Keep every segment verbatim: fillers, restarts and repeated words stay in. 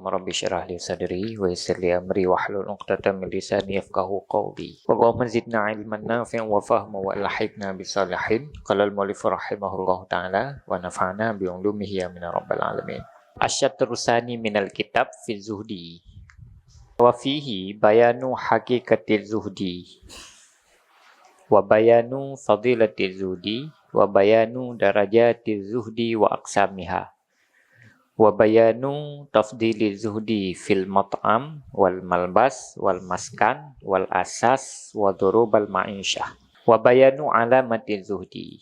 Rabbi syrah li sadri wa yassir li amri wahlul 'uqdatam min lisani yafqahu qawli. Allahumma zidna ilman nafi'an wa fahma wa alhiqna bis salihin. Qala al-mu'allif rahimahullahu ta'ala wa nafa'na bi ulumihi amin ya rabbal alamin. Asy-syatru tsani minal kitab fi zuhdi. Wa fihi bayanu haqiqatiz zuhdi. Wa bayanu fadilatiz zuhdi. Wa bayanu darajatiz zuhdi wa aqsamiha. Wa bayanu tafdili zuhdi fil mat'am wal malbas wal maskan wal asas wa durubal ma'isyah. Wa bayanu alamati zuhdi.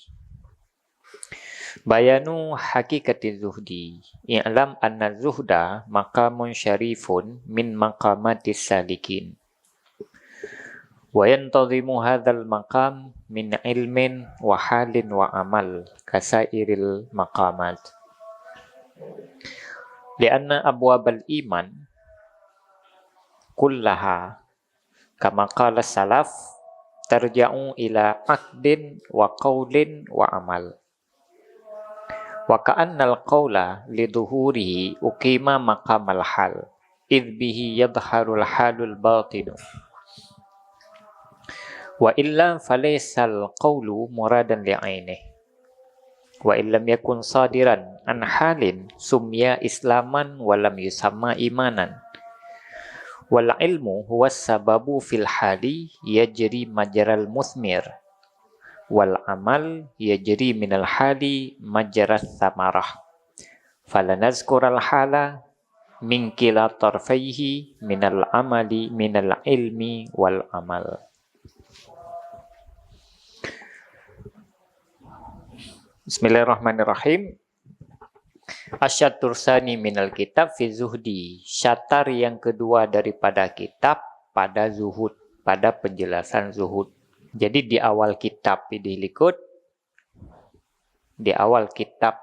Bayanu haqiqati zuhdi. I'lam anna zuhda maqamun syarifun min maqamatis salikin. Wa yantazimu hadzal maqam min ilmin wa halin wa amal kasairil maqamat. Lianna abwabal iman kullaha, kama qala salaf, tarja'u ila aqdin wa qaulin wa amal. Wa ka'annal qaula li dhuhurihi uqima maqamal hal, idh bihi yadhharul halul batinu. Wa illa falaysal qaulu muradan li ainihi. Wa illam yakun sadiran an halin summiya islaman wa lam yusamma imanan. Wal ilmu huwa sababu fil hali yajri majral musmir. Wal amal yajri minal hali majras samarah. Falanazkural hala min kila tarfaihi minal amali, minal ilmi wal amal. Bismillahirrahmanirrahim. Asy-syatru tsani minal kitab fi zuhdi. Syatar yang kedua daripada kitab pada zuhud, pada penjelasan zuhud. Jadi di awal kitab idéh likot, di awal kitab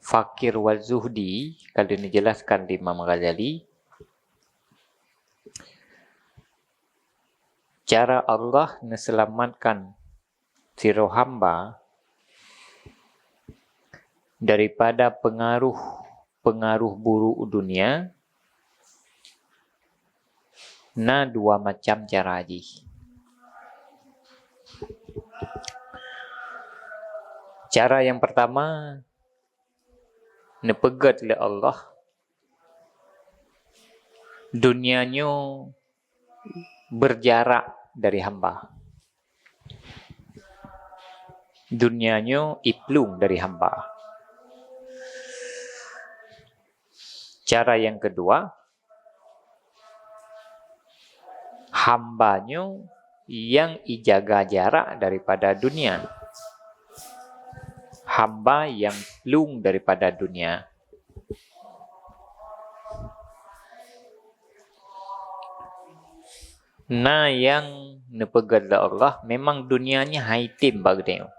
Fakir wa Zuhdi, ka lheueh neujelaskan lé Imam Ghazali, cara Allah neuseulamatkan sidroe hamba daripada peungaruh-peungaruh buruk dunia, na dua macam cara jih. Cara nyang peurtama, neupeugét lé Allah dunia nyoe berjarak dari hamba. Dunia nyoe iplueng dari hamba. Cara nyang keudua, hamba nyoe nyang ijaga jarak daripada dunia. Hamba nyang plueng daripada dunia. Na nyang neupeugét lé Allah, memang dunia nyoe hai tem bak geutanyoe.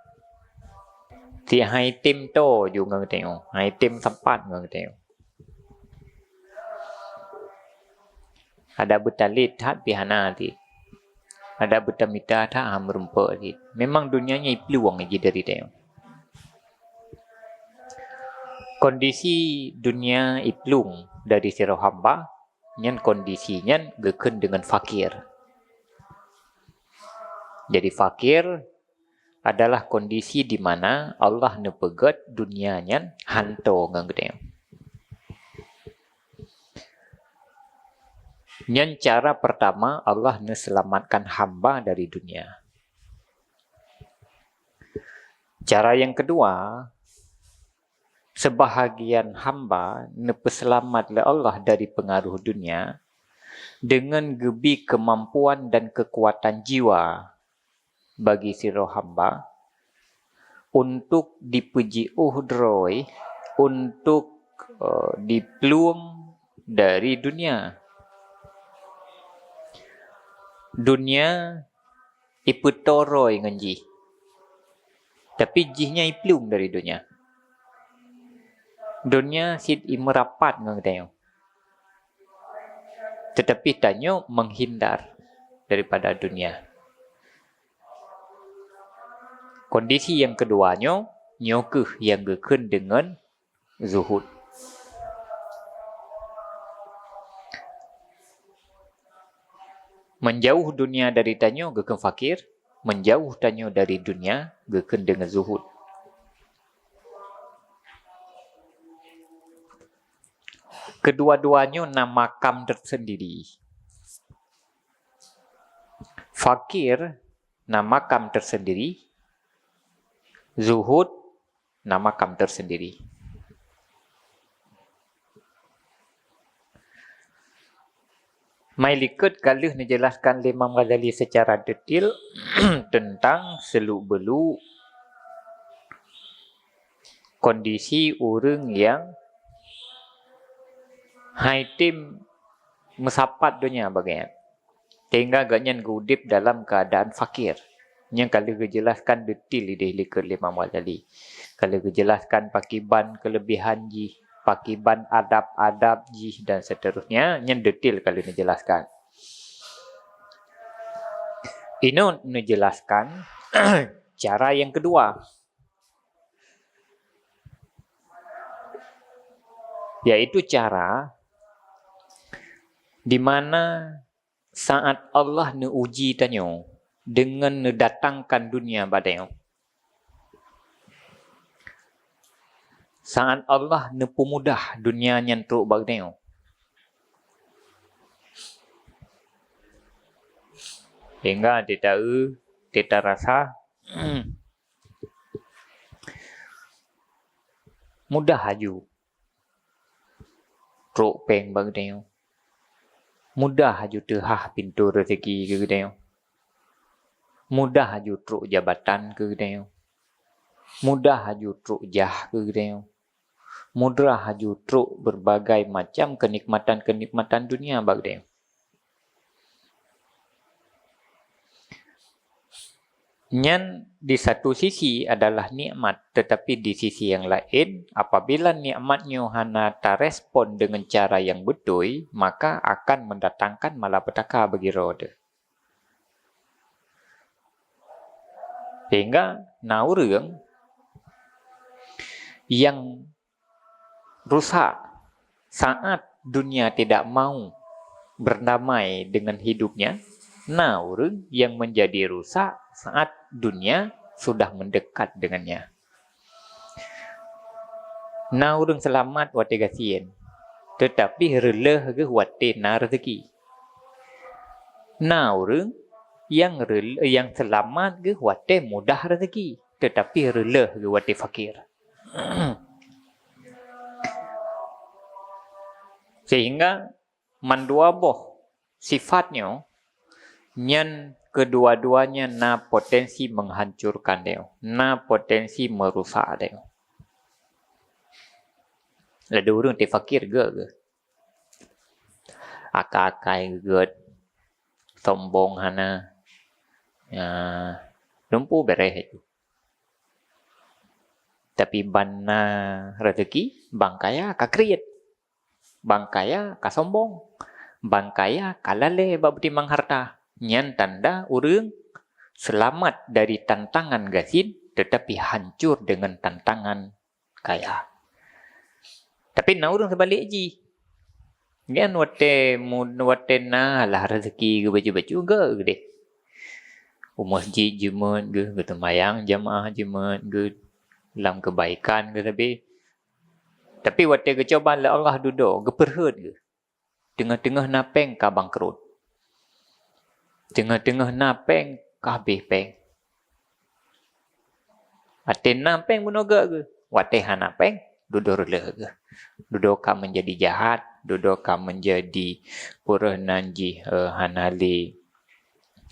Ti hai tem toe ju ngon geutanyoe, hai tem sampat ngon geutanyoe. Adak beutalét that pih hana cit. Adak beutamita that han meurumpok cit. Memang dunia nyoe iplueng jih dari tanyoe. Kondisi dunia iplueng dari sidroe hamba, nyan kondisi nyan geukheun deungon fakir. Jadi fakir adalah kondisi di mana Allah neupeugét dunia nyan han toe ngon geutanyoe. Nyan cara peurtama Allah neuseulamatkan hamba dari dunia. Cara nyang keudua, seubahagian hamba neupeuseulamat lé Allah dari peungaruh dunia deungon geubi keumampuan dan keukuatan jiwa bagi sidroe hamba untuk dipeujiôh droe, untuk, eh, diplueng dari dunia. Dunia ipeutoe droe ngon jih, tapi jih nyan iplueng dari dunia. Dunia cit imeurapat ngon geutanyoe, teutapi tanyoe meuhindar daripada dunia. Kondisi nyang keudua nyoe, nyoe kheueh nyang geukheun deungon zuhud. Meujauh dunia dari tanyoe geukheun fakir, meujauh tanyoe dari dunia geukheun deungon zuhud. Kedua-duanya na makam tersendiri. Fakir na makam tersendiri, zuhud na makam tersendiri. Mai likot ka lheueh neujelaskan lé Imam Ghazali secara detail tentang seluk-beluk kondisi ureuëng nyang hai tem meusapat donya bagian. Sehingga gobnyan geuudeb dalam keuadaan fakir. Nyang ka lheueh geujelaskan detail ideh likot lé Imam Ghazali. Ka lheueh geujelaskan pakiban keulebihan jih, pakiban adab-adab jih dan seterusnya, nyan detail ka lheueh neujelaskan. Inoe neujelaskan cara yang kedua, yaitu cara di mana saat Allah neuuji tanyoe deungon neudatangkan dunia bak tanyoe. Saat Allah neupeumudah dunia nyan trok bak tanyoe. Sehingga teuta-eu, teuta rasa mudah laju trok péng bak geutanyoe. Mudah laju teuhah pintoe rezeki keu geutanyoe. Mudah laju trok jabatan keu geutanyoe. Mudah laju trok jah keu geutanyoe. Mudah laju trok berbagai macam kenikmatan-kenikmatan dunia bak geutanyoe. Nyan di satu sisi adalah nikmat, tetapi di sisi yang lain, apabila nikmat nyoe hana tarespon dengan cara yang beutôi, maka akan mendatangkan malapetaka bagi droe teuh. Sehingga na ureuëng yang rusak saat dunia tidak mau berdamai dengan hidupnya, na ureuëng yang menjadi rusak saat dunia sudah mendekat dengannya. Na ureuëng seulamat watée gasien, teutapi reuloh geuh watée na rezeki. Na ureuëng yang reul-, yang seulamat geuh watée mudah rezeki, teutapi reuloh geuh watée fakir. Sehingga mandua boh sifat nyoe, nyan kedua-duanya na potensi menghancurkan tanyoe, na potensi merusak tanyoe. Ladôm ureuëng teu fakir geuh, geuh. Akai-akai geuh, sombong hana, ya, lumpu bereh itu. Tapi ban na rezeki, ban kaya ka kriet. Ban kaya ka sombong. Ban kaya ka lalée bak beutimang harta. Nyan tanda ureuëng seulamat dari tantangan gasien, teutapi hancur deungon tantangan kaya. Tapi na ureuëng seubalik jih. Nyan watée mu-, watée na lah rezeki geuh bacut-bacut geuh deh. U masjid jeuet geuh, geuseumayang jamaah jeuet geuh, lam keubaikan geuh sabe. Tapi watée geucuba lé Allah dudoe, geupeurhot geuh. Teungoh-teungoh na péng ka bangkrot. Teungoh-teungoh na péng ka habéh péng. Watée na péng bunoe geuh, watée hana péng dudoe reuloh geuh. Dudoe ka meunjadi jahat, dudoe ka meunjadi peureunah jih, eh, hana lé,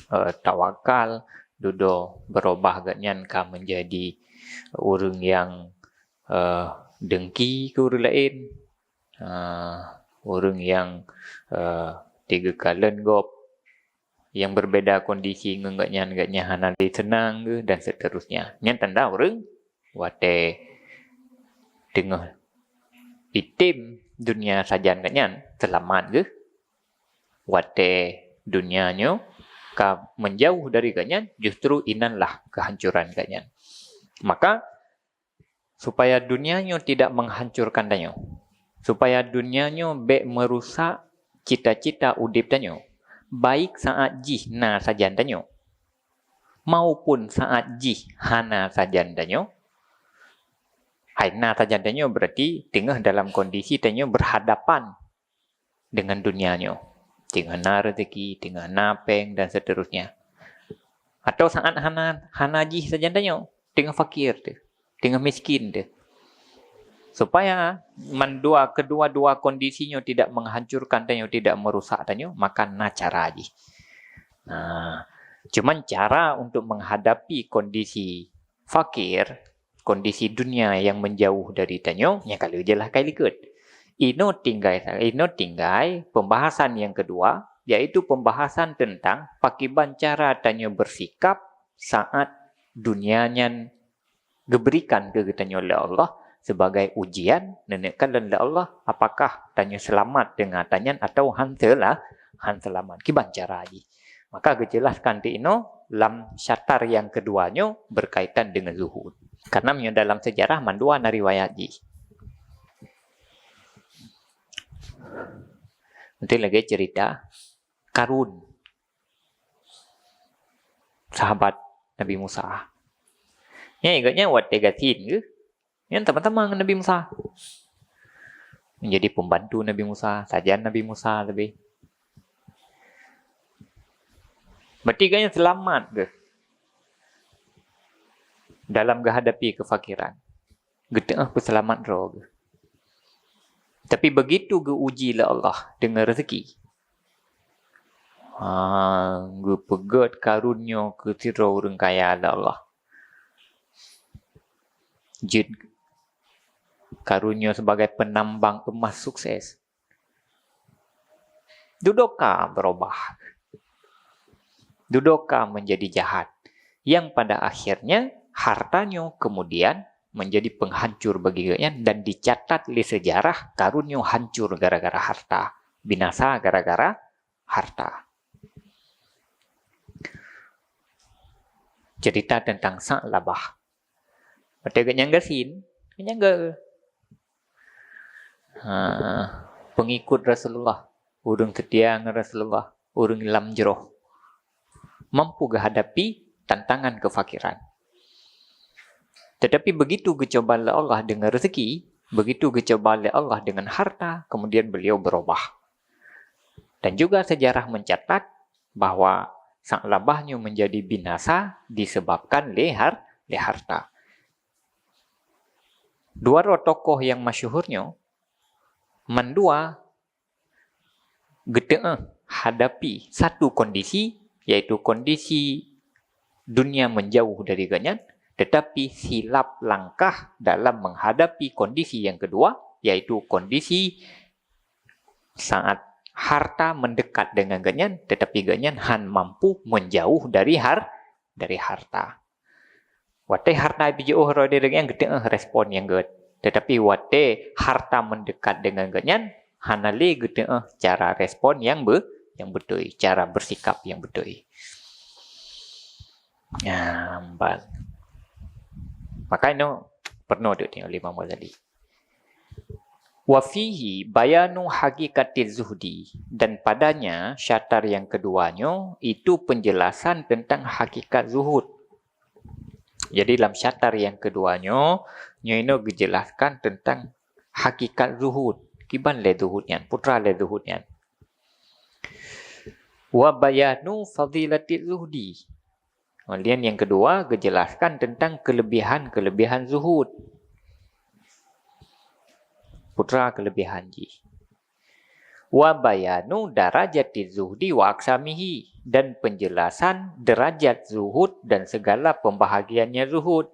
eh, tawakal, dudoe beurubah gobnyan ka meunjadi ureuëng nyang, eh, dengki keu ureuëng laén, eh, ureuëng nyang, eh, teugeukalen gob, nyang berbeda kondisi ngon gobnyan, gobnyan hana lé seunang geuh dan seterusnya. Nyan tanda ureuëng watée teungoh item dunia sajan gobnyan seulamat geuh. Watée dunia nyoe ka meujauh dari gobnyan, justru inanlah keuhancuran gobnyan. Maka, supaya dunia nyoe tidak menghancurkan tanyoe, supaya dunia nyoe bék meurusak cita-cita udeb tanyoe, Baik saat jih na sajan tanyoe, maupun saat jih hana sajan tanyoe. Hai na sajan tanyoe berarti teungoh dalam kondisi tanyoe berhadapan dengan dunia nyoe. Teungoh na rezeki, teungoh na péng dan seterusnya. Atau saat hana, hana jih sajan tanyoe, teungoh fakir teuh, teungoh miskin teuh. Supaya mandua, kedua-dua kondisi nyoe tidak menghancurkan tanyoe, tidak merusak tanyoe, maka na cara jih. Nah, cuman cara untuk menghadapi kondisi fakir, kondisi dunia yang menjauh dari tanyoe, nyang ka lheueh jeulaih kai likot. Inoe tinggai, inoe tinggai pembahasan yang kedua, yaitu pembahasan tentang pakiban cara tanyoe bersikap saat dunia nyan geuberikan keu geutanyoe lé Allah sebagai ujian, neuneuk kalon lé Allah, apakah tanyoe seulamat deungon ata nyan atau han seula-, han seulamat. Kiban cara jih. Maka geujelaskan di inoe lam syatar yang kedua nyoe berkaitan dengan zuhud. Karena meunyoe dalam sejarah mandua na riwayat jih. Nanti lagi cerita Karun, sahabat Nabi Musa. Nyan ingat nyan watée gasien geuh, nyan sama-sama ngon Nabi Musa. Menjadi pembantu Nabi Musa, sajan Nabi Musa lebih. Berarti geuh nyan seulamat geuh dalam geuhadapi keufakiran. Geuteu'oh peuseulamat droe geuh. Tapi begitu geuuji lé Allah deungon rezeki, ha, geupeugét Karun nyoe keu sidroe ureuëng kaya lé Allah. Jeuet Karun nyoe sebagai penambang emas sukses. Dudoe ka berubah. Dudoe ka menjadi jahat. Yang pada akhirnya harta nyoe kemudian menjadi penghancur bagi geuhnyan dan dicatat lé sejarah Karun nyoe hancur gara-gara harta, binasa gara-gara harta. Cerita tentang Sa'labah. Watée geuhnyan gasien, geuhnyan ga-, ha, pengikut Rasulullah, ureuëng seutia ngon Rasulullah, ureuëng lam jroh, mampu geuhadapi tantangan keufakiran. Tetapi begitu geucoba lé Allah deungon rezeki, begitu geucoba lé Allah deungon harta, kemudian beliau berubah. Dan juga sejarah mencatat bahwa Sa'labah nyoe menjadi binasa disebabkan lé har-, lé harta. Dua droe tokoh nyang masyhur nyoe, mandua geuteu'oh hadapi satu kondisi, yaitu kondisi dunia menjauh dari geuhnyan, tetapi silap langkah dalam menghadapi kondisi yang kedua, yaitu kondisi saat harta mendekat dengan geuhnyan, tetapi geuhnyan han mampu menjauh dari har-, dari harta. Watée harta jiôh droe deungon geuteungoh respon nyang gét. Tetapi watée harta mendekat dengan geuhnyan, hana lé geuteungoh cara respon nyang be-, nyang beutôi, cara bersikap nyang beutôi. Nyamban. Maka inoe peurunoe teuk nyoe lé Imam Ghazali. Wa fihi bayanu haqiqatiz zuhdi, dan padanya syatar yang kedua nyoe itu penjelasan tentang hakikat zuhud. Jadi lam syatar yang kedua nyoe, nyoe inoe geujelaskan tentang hakikat zuhud. Kiban lé zuhud nyan, putra lé zuhud nyan. Wa bayanu fadilatiz zuhdi. Kemudian yang kedua, geujelaskan tentang kelebihan-kelebihan zuhud. Putra kelebihan jih. Wa bayanu darajatiz zuhdi wa aqsamihi, dan penjelasan derajat zuhud dan segala pembahagiannya zuhud.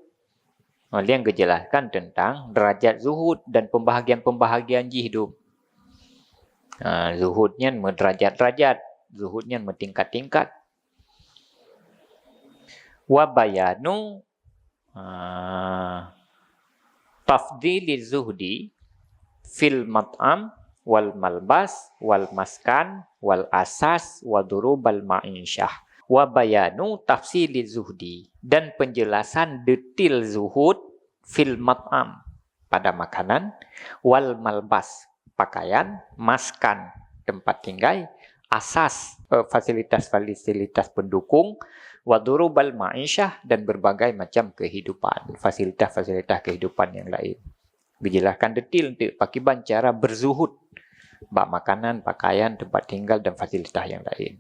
Kemudian geujelaskan tentang derajat zuhud dan pembahagian-pembahagian jih dum. Ha, zuhud nyan meuderajat-derajat, zuhud nyan meutingkat-tingkat. Wa bayanu, ha, tafdili zuhdi fil mat'am wal malbas wal maskan wal asas wa durubal ma'isyah. Wa bayanu tafsili zuhdi, dan penjelasan detil zuhud fil mat'am, pada makanan, wal malbas, pakaian, maskan, tempat tinggai, asas, eh, fasilitas-fasilitas pendukung, wa durubal ma'isyah, dan berbagai macam kehidupan, fasilitas-fasilitas kehidupan yang lain. Geujelaskan detail untuk pakiban cara berzuhud bak makanan, pakaian, tempat tinggal, dan fasilitas yang lain.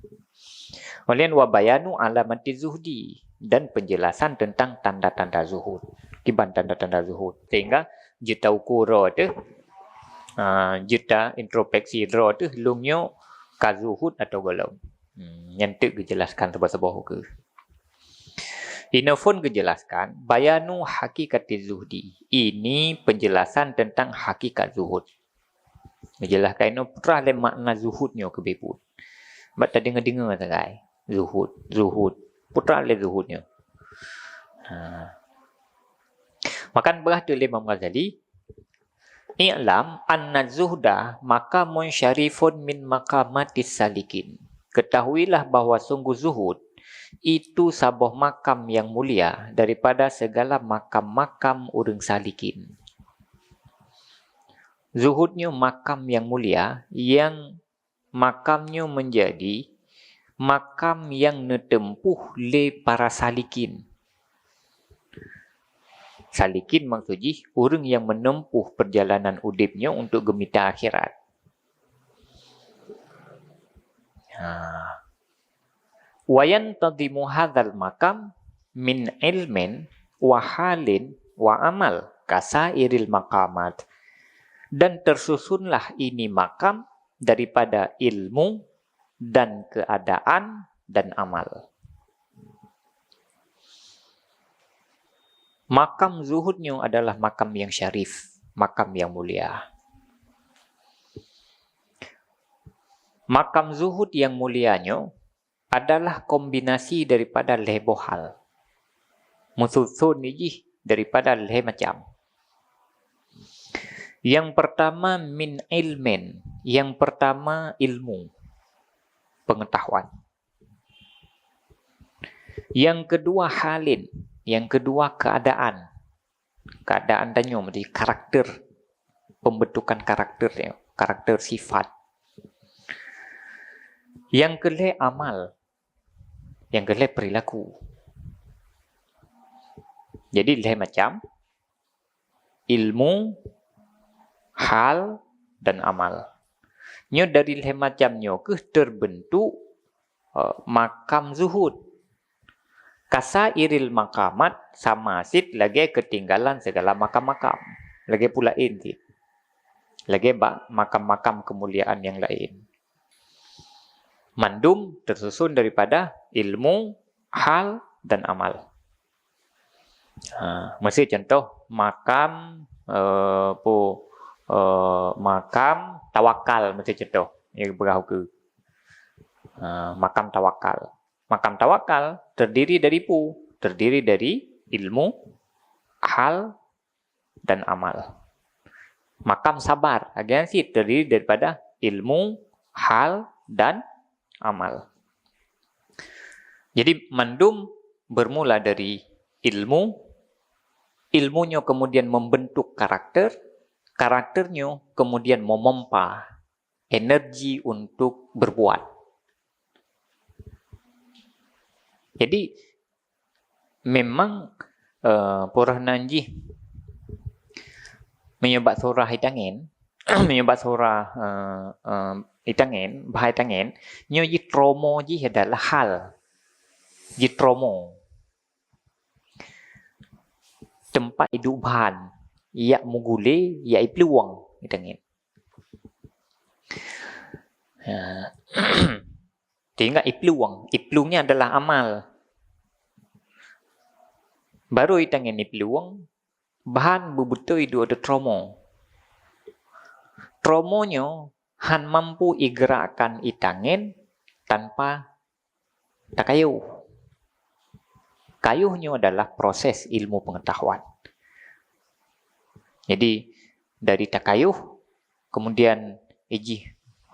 Kemudian, wa bayanu alamati zuhdi, dan penjelasan tentang tanda-tanda zuhud. Kiban tanda-tanda zuhud. Sehingga jeuet ta ukur droe teuh, ah, jeuet ta introspeksi droe teuh, lôn nyoe ka zuhud atau gohlom. Hmm, nyan teuk geujelaskan saboh-saboh ukeue. Inoe phon geujelaskan, bayanu hakikati zuhdi. Ini penjelasan tentang hakikat zuhud. Geujelaskan inoe peue teuma lé makna zuhud nyoe keu beuet. Bak tadeungoe-deungoe sagai. Zuhud, zuhud. Peue teuma lé zuhud nyoe. Ha. Maka peugah teuk lé Imam Ghazali, "I'lam anna zuhda maqamun syarifun min maqamatis salikin." Ketahuilah bahwa sungguh zuhud itu saboh makam yang mulia daripada segala makam-makam ureuëng salikin. Zuhud nyoe makam yang mulia, yang makam nyoe menjadi makam yang neuteumpuh lé para salikin. Salikin maksud jih ureuëng yang menempuh perjalanan udeb nyoe untuk geumita akhirat. Ha. "Wa yantadhimu hadzal maqam min ilmin wa halin wa amal kasairil maqamat." Dan tersusunlah ini makam daripada ilmu dan keadaan dan amal. Makam zuhud nyoe adalah makam yang syarif, makam yang mulia. Makam zuhud yang mulia nyoe adalah kombinasi daripada lhée boh hal. Meususon jih daripada lhée macam. Yang pertama min ilmin, yang pertama ilmu, pengetahuan. Yang kedua halin, yang kedua keadaan. Keadaan tanyoe, jadi karakter, pembentukan karakter, ya, karakter sifat. Yang keulhée amal, yang keulhée perilaku. Jadi lhée macam, ilmu, hal, dan amal. Nyoe dari lhée macam nyoe keuh terbentuk, eh, makam zuhud. Kasairil maqamat, sama cit lagée keutinggalan segala makam-makam. Lagée peue laén cit. Lagée bak makam-makam keumuliaan nyang laén. Mandum tersusun daripada ilmu, hal, dan amal. Ha, miseu contoh makam, eh, peue, eh, makam tawakal, miseu contoh. Ya, peugah ukeue. Ha, makam tawakal. Makam tawakal terdiri dari peue? Terdiri dari ilmu, hal, dan amal. Makam sabar, lagée nyan cit, terdiri daripada ilmu, hal, dan amal. Jadi mandum bermula dari ilmu, ilmu nyoe kemudian membentuk karakter, karakter nyoe kemudian memompa energi untuk berbuat. Jadi memang, eh, peue nan jih, meunyoe bak surah itangen, meunyoe bak surah, eh, eh, itangen, bahai itangen, nyoe jih tromo jih adalah hal. Jih tromo. Teumpat iduek bahan, jak meugulee, jak iplueng, itangen. Ya. Teuingat iplueng. Iplueng nyan adalah amal. Barô itangen iplueng, bahan beubeutôi duek di tromo. Tromo nyoe han mampu igeurakkan itangen tanpa takayôh. Kayôh nyoe adalah proses ilmu pengetahuan. Jadi, dari takayôh, kemudian ijih,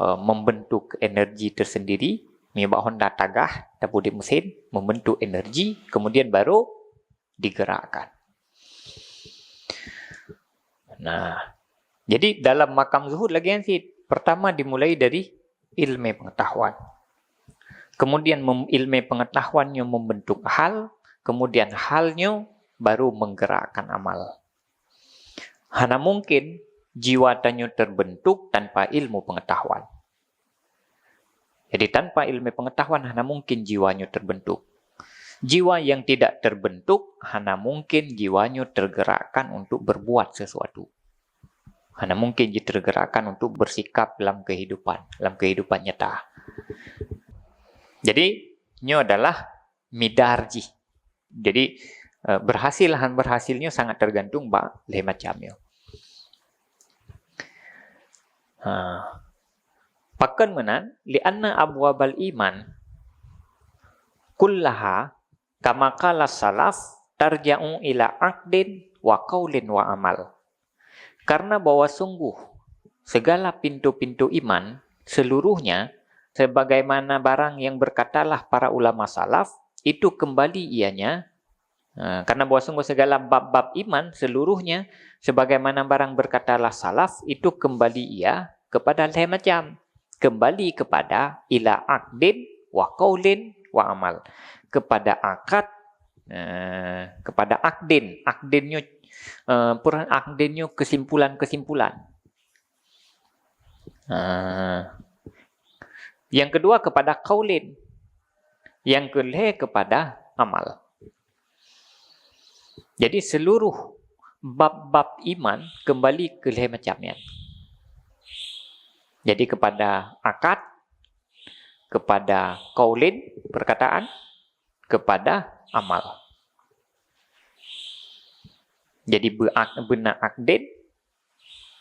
eh, membentuk energi tersendiri, meunyoe bak honda tagah, tapeuduek mesin, membentuk energi, kemudian baru digerakkan. Nah, jadi dalam makam zuhud lagée nyan cit, pertama dimulai dari ilmu pengetahuan. Kemudian mem-, ilmu pengetahuan nyoe membentuk hal, kemudian hal nyoe baru menggerakkan amal. Hana mungkin jiwa tanyoe terbentuk tanpa ilmu pengetahuan. Jadi tanpa ilmu pengetahuan hana mungkin jiwa nyoe terbentuk. Jiwa yang tidak terbentuk hana mungkin jiwa nyoe tergerakkan untuk berbuat sesuatu. Hana mungkin jitergerakkan untuk bersikap dalam kehidupan, dalam kehidupan nyata. Jadi, nyoe adalah midar jih. Jadi, eh, berhasil han berhasil nyoe sangat tergantung bak lhèe macam nyoe. Ha. Pakon meunan, li'anna abwabal iman kullaha kama qala salaf tarja'u ila aqdin wa qaulin wa amal. Karena bahwa sungguh segala pintu-pintu iman seluruhnya, sebagaimana barang yang berkatalah para ulama salaf, itu kembali ianya, eh, karena bahwa sungguh segala bab-bab iman seluruhnya, sebagaimana barang berkatalah salaf, itu kembali ia kepada lhèe macam. Kembali kepada ila aqdin wa qaulin wa amal. Kepada akad, eh, kepada aqdin. Aqdin nyoe, eh, peureuhatian, aqdin nyoe kesimpulan-kesimpulan. Eh, yang kedua kepada qaulin. Yang kelhèe kepada amal. Jadi seluruh bab-bab iman kembali keu lhèe macam nyan. Jadi kepada akad, kepada qaulin, perkataan, kepada amal. Jadi beu-, beuna aqdin,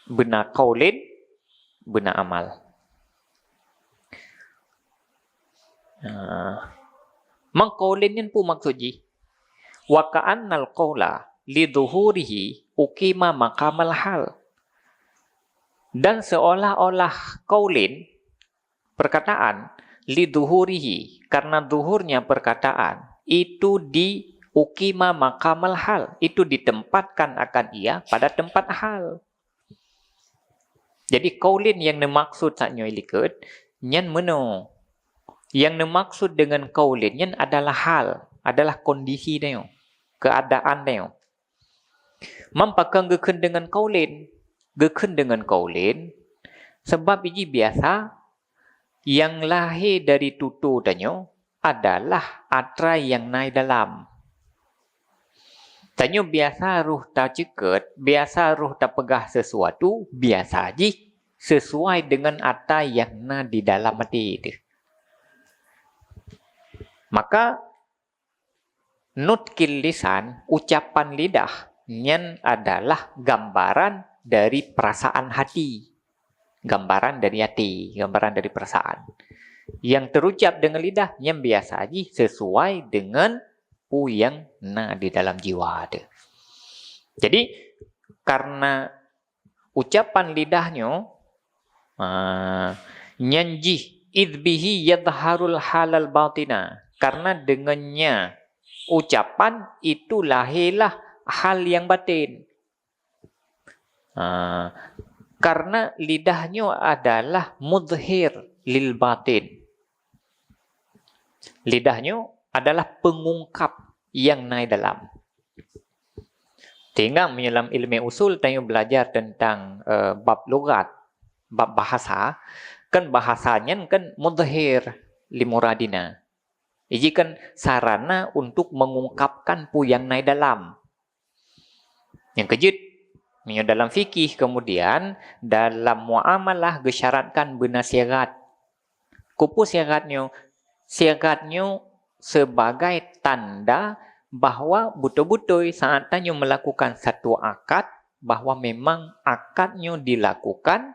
beuna qaulin, beuna amal. Ah. Mangkaulin nyan peue maksud jih? Wa ka'annal qaula li dhuhurihi uqima maqamal hal. Dan seolah-olah qaulin, perkataan, li dhuhurihi, karena dhuhurnya perkataan, itu di uqima maqamal hal, itu ditempatkan akan ia pada tempat hal. Jadi, qaulin nyang neumaksud sak nyoe likot, nyan meunoe. Nyang neumaksud deungon qaulin nyan adalah hal, adalah kondisi tanyoe, keuadaan tanyoe. Meupakan geukheun deungon qaulin? Geukheun deungon qaulin, sabab iji biasa nyang lahé dari tutoe tanyoe adalah atra nyang na i dalam. Tanyoe biasa roh taceukeut, biasa roh tapeugah sesuatu, biasa jih sesuai deungon atra nyang na di dalam até teuh. Maka, nutqil lisan, ucapan lidah, nyan adalah gambaran dari perasaan hati. Gambaran dari hati, gambaran dari perasaan. Nyang teurucab deungon lidah, nyan biasa jih sesuai deungon peue nyang na di dalam jiwa teuh. Jadi, karena ucapan lidah nyoe, ah, nyan jih, "Idz bihi yadhharul halal batina." Karena deungon nya ucapan itu lahirlah hal yang batin. Ah, karena lidah nyoe adalah mudhhir lil batin. Lidah nyoe adalah pengungkap nyang na i dalam. Teuingat meunyoe lam ilmu usul tanyoe belajar tentang, eh, bab lughat, bab bahasa, kan bahasa nyan kan mudhhir li muradina. Iji kan sarana untuk mengungkapkan peue nyang na i dalam. Nyang keujeuet, meunyoe dalam fikih, kemudian dalam muamalah geusyaratkan beuna sighat. Keupeue sighat nyoe? Sighat nyoe sebagai tanda bahwa beutôi-beutôi saat tanyoe melakukan satu akad, bahwa memang akad nyoe dilakukan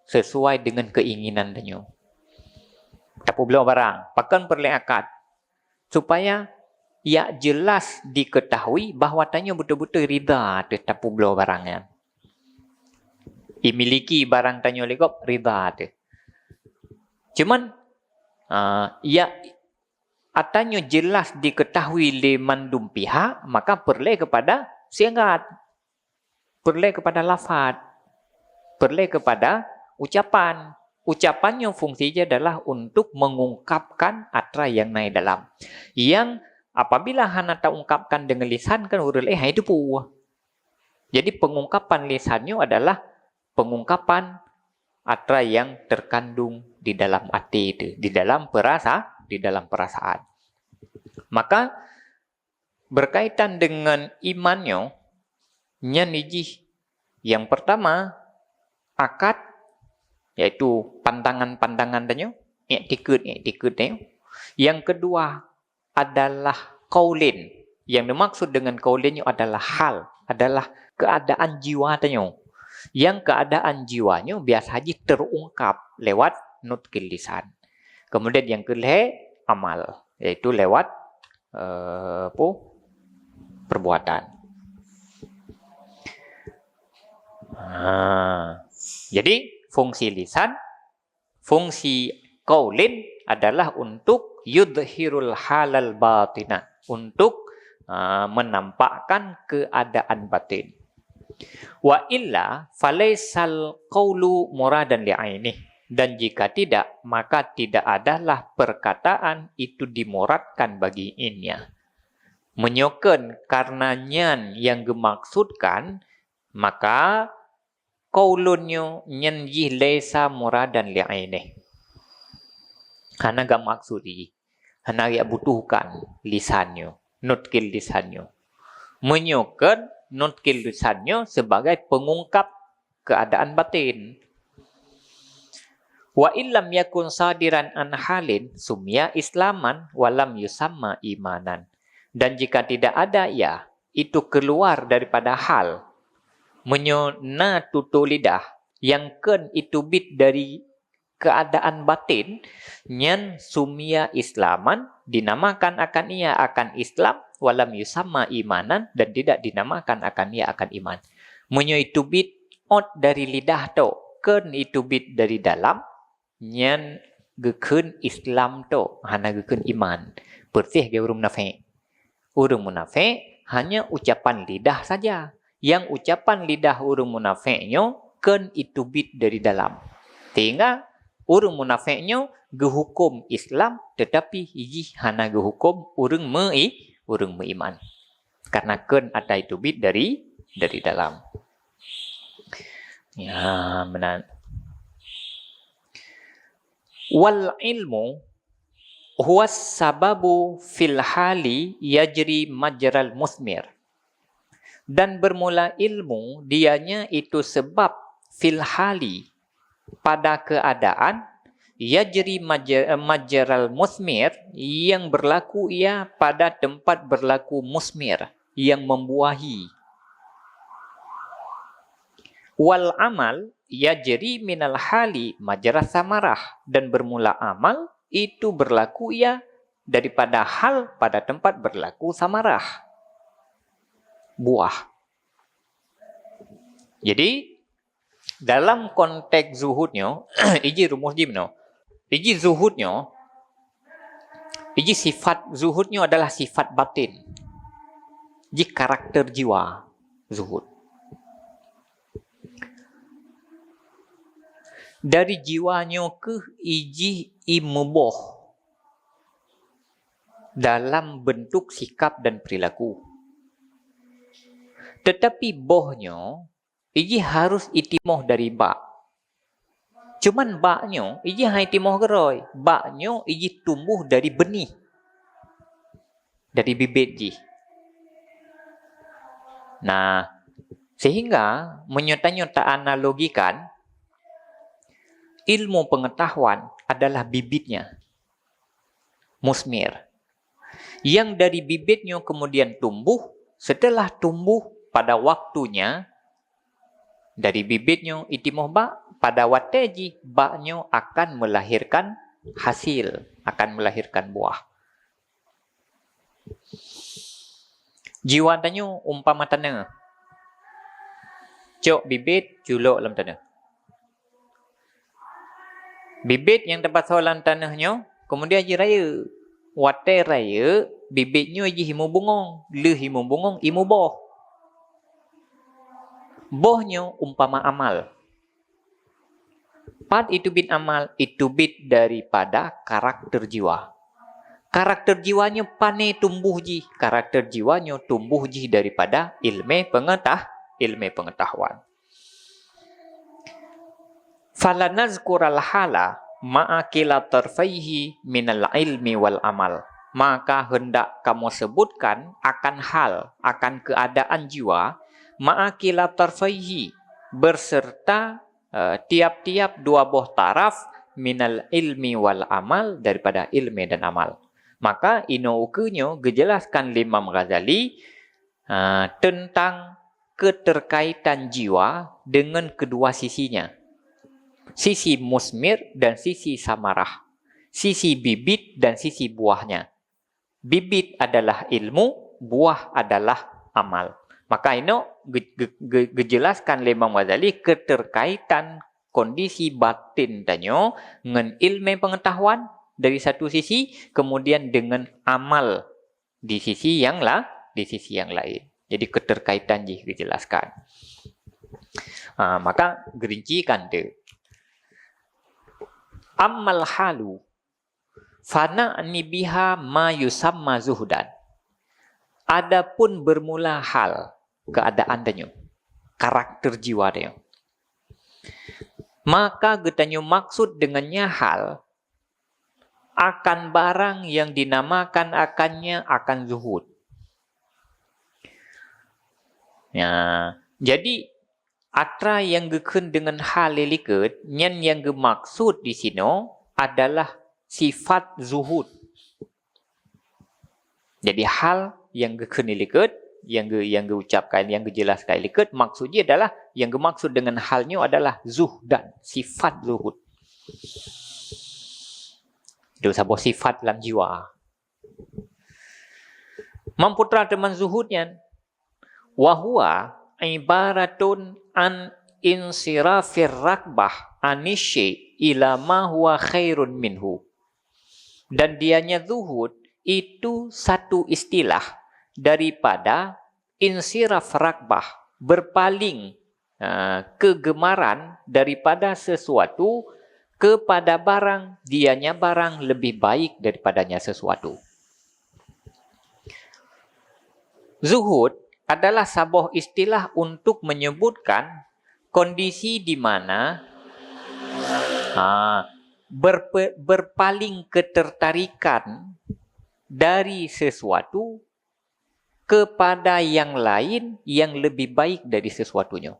sesuai dengan keinginan tanyoe. Tapeubloe barang, pakon peureulèe akad? Supaya ya jelas diketahui bahwa tanyoe beutôi-beutôi ridha teuh tapeubloe barang nyan. Imiliki barang tanyoe lé gob ridha teuh. Cuman, ah, ya, atra nyoe jelas diketahui lé mandum pihak, maka peureulèe keupada sighat. Peureulèe keupada lafaz, peureulèe keupada ucapan. Ucapan nyoe fungsi jih adalah untuk mengungkapkan atra nyang na dalam. Nyang apabila hana taungkapkan deungon lisan kan ureuëng laén hai teupeu. Jadi pengungkapan lisan nyoe adalah pengungkapan atra nyang terkandung di dalam até itu, di dalam perasa, di dalam perasaan. Maka berkaitan dengan iman nyoe, nyan jih yang pertama akad, yaitu pandangan-pandangan tanyoe, iktikad-iktikad tanyoe. Yang kedua adalah qaulin. Yang dimaksud dengan qaulin nyoe adalah hal, adalah keadaan jiwa tanyoe. Yang keadaan jiwa nyoe biasa jih terungkap lewat nutqil lisan. Kemudian yang kelhée amal, yaitu lewat eh, apa? Perbuatan. Ha. Jadi fungsi lisan, fungsi qaulin adalah untuk yudhirul halal batina, untuk uh, menampakkan keadaan batin. Wa illa falaisal qaulu muradan li ainih. Dan jika tidak, maka tidak adalah perkataan itu dimuradkan bagi innya. Meunyoe kheun karena nyan nyang geumaksudkan, maka qaulun nyoe nyan jih laisa muradan li ainih. Hana geumaksud jih. Hana jak butuhkan lisan nyoe, nutqil lisan nyoe. Meunyoe kheun nutqil lisan nyoe sebagai pengungkap keadaan batin. Wa illam yakun sadiran an halin sumia islaman walam yusamma imanan. Dan jika tidak ada ia, itu keluar daripada hal. Meunyoe na tutoe lidah nyang kheun iteubiet dari keadaan batin, nyan sumia islaman, dinamakan akan ia akan Islam, walam yusamma imanan, dan tidak dinamakan akan ia akan iman. Meunyoe iteubiet ot dari lidah tok, kheun iteubiet dari dalam, nyan geukheun Islam tok, hana geukheun iman. Persis lagée ureuëng munafék. Ureuëng munafék hanya ucapan lidah saja. Nyang ucapan lidah ureuëng munafék nyoe kheun iteubiet dari dalam. Sehingga ureuëng munafék nyoe geuhuköm Islam, tetapi jih hana geuhuköm ureuëng meu-, ureuëng meuiman. Karena kheun atra iteubiet dari, dari dalam. Ya, meunan. Wal ilmu huwa sababu fil hali yajri majral musmir. Dan bermula ilmu, dianya itu sebab fil hali, pada keadaan, yajri maj-, majral musmir, yang berlaku ia pada tempat berlaku musmir, yang membuahi. Wal amal yajri minal hali majra samarah, dan bermula amal itu berlaku ia daripada hal pada tempat berlaku samarah, buah. Jadi dalam konteks zuhud nyoe, iji rumus jih meunoe. Iji zuhud nyoe, iji sifat zuhud nyoe adalah sifat batin. Jih karakter jiwa zuhud. Dari jiwa nyoe keuh iji i meuboh dalam bentuk sikap dan perilaku. Tetapi boh nyoe iji harus itimoh dari bak. Cuman bak nyoe iji hai timoh geurôi. Bak nyoe iji tumbuh dari benih, dari bibit jih. Nah, sehingga meunyoe tanyoe taanalogikan, ilmu pengetahuan adalah bibitnya, musmir. Yang dari bibit nyoe kemudian tumbuh, setelah tumbuh pada waktunya, dari bibit nyoe itimoh bak, pada watée jih bak nyoe akan melahirkan hasil, akan melahirkan buah. Jiwa tanyoe umpama taneuh. Cok bibit, culok lam taneuh. Bibit nyang teupasoe lam taneuh nyoe, kemudian jirayeuk. Watée rayeuk, bibit nyoe jih imeubungong, lheueh imeubungong, imeuboh. Boh nyoe umpama amal. Pat iteubiet amal, iteubiet daripada karakter jiwa. Karakter jiwa nyoe pane tumbuh jih? Karakter jiwa nyoe tumbuh jih daripada ilmé pengeutah-, ilmé pengetahuan. Falanazkural hala ma'a kila tarfaihi minal ilmi wal amal. Maka hendak kamoe sebutkan akan hal, akan keuadaan jiwa, ma'a kila tarfaihi, berserta eh, tiap-tiap dua boh taraf minal ilmi wal amal, daripada ilmé dan amal. Maka inoe ukeue nyoe geujelaskan lé Imam Ghazali, eh, tentang keterkaitan jiwa dengan kedua sisinya. Sisi musmir dan sisi samarah. Sisi bibit dan sisi buahnya. Bibit adalah ilmu, buah adalah amal. Maka inoe ge-, ge-, ge-, geujelaskan lé Imam Ghazali keterkaitan kondisi batin tanyoe ngon ilmé pengetahuan dari satu sisi, kemudian dengan amal di sisi yang la-, di sisi yang lain. Jadi keterkaitan jih geujelaskan. Ha, maka geurinci kan tu. Ammal halu, fana'ni biha ma yusamma zuhdan. Adapun bermula hal, keadaan tanyoe, karakter jiwa tanyoe, maka geutanyoe maksud dengannya hal akan barang yang dinamakan akannya akan zuhud. Ya, jadi atra nyang geukheun deungon hal lé likot, nyan nyang geumaksud disinoe adalah sifat zuhud. Jadi hal nyang geukheun lé likot, nyang geu-, nyang geuucapkan, nyang geujelaskan lé likot, maksud jih adalah, nyang geumaksud deungon hal nyoe adalah zuhdan, sifat zuhud. Itu saboh sifat lam jiwa. Mam putra teuma zuhud nyan, wa huwa ibaratun an insirafir ragbah anisyi ila ma huwa khairun minhu. Dan dianya zuhud itu satu istilah daripada insiraf ragbah, berpaling, eh, kegemaran daripada sesuatu kepada barang, dianya barang lebih baik daripadanya sesuatu. Zuhud adalah saboh istilah untuk menyebutkan kondisi di mana, ha, berpe-, berpaling ketertarikan dari sesuatu kepada yang lain yang lebih baik dari sesuatu nyoe.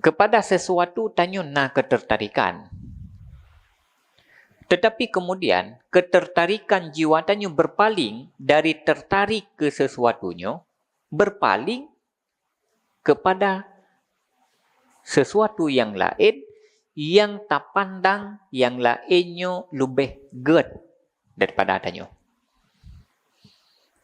Kepada sesuatu tanyoe na ketertarikan. Tetapi kemudian, ketertarikan jiwa tanyoe berpaling dari tertarik ke sesuatu nyoe, berpaling kepada sesuatu yang laén yang tapandang yang laén nyoe leubeh gét daripada tanyoe.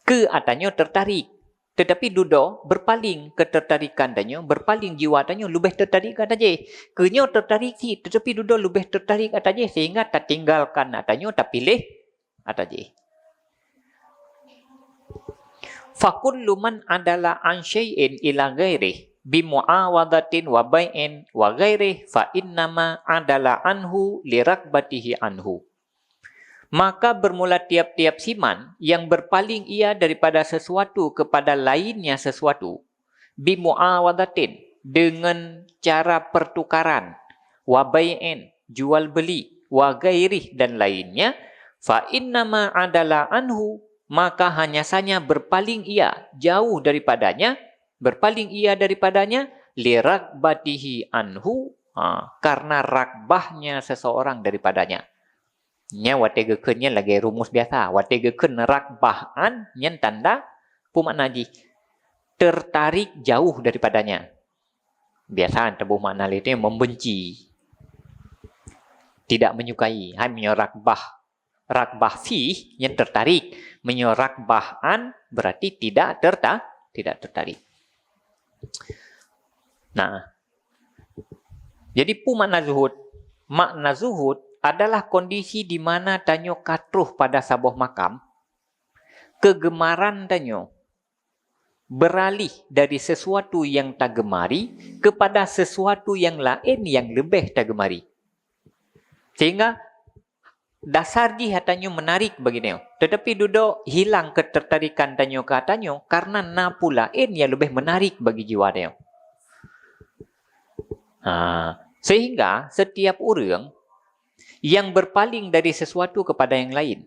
Keu atanyoe tertarik, tetapi dudoe berpaling ketertarikan tanyoe, berpaling jiwa tanyoe leubeh tertarik keu atajih. Keu nyoe tertarik cit, tetapi dudoe leubeh tertarik atajih sehingga tatinggalkan atanyoe tapiléh atajih. Fakullu man adala an syai'in ila ghairih bimu'awadatin wa bai'in wa ghairih fa innama adala anhu liragbatihi anhu. Maka bermula tiap-tiap siman yang berpaling ia daripada sesuatu kepada lainnya sesuatu, bimu'awadatin, dengan cara pertukaran, wa bai'in, jual beli, wa ghairih, dan lainnya, fa innama adala anhu, maka hanya saja berpaling ia jauh daripadanya, berpaling ia daripadanya, liragbatihi anhu, ha, karena ragbahnya seseorang daripadanya. Nyan watée geukheun nyan lagée rumus biasa. Watée geukheun ragbah an, nyan tanda peue makna jih? Tertarik jauh daripadanya. Biasa teuboh makna lé teuh membenci. Tidak menyukai. Hai meunyoe ragbah, ragbah fih nyan tertarik. Meunyoe ragbah an berarti tidak terta-, tidak tertarik. Nah, jadi peue makna zuhud? Makna zuhud adalah kondisi di mana tanyoe ka troh pada saboh makam, kegemaran tanyoe beralih dari sesuatu yang tagemari kepada sesuatu yang laén nyang leubeh tagemari. Sehingga dasar jih ata nyoe menarik bagi tanyoe. Tetapi dudoe hilang ketertarikan tanyoe keu ata nyoe karena na peue laén nyang leubeh menarik bagi jiwa tanyoe. Ha, sehingga setiap ureuëng yang berpaling dari sesuatu kepada yang lain,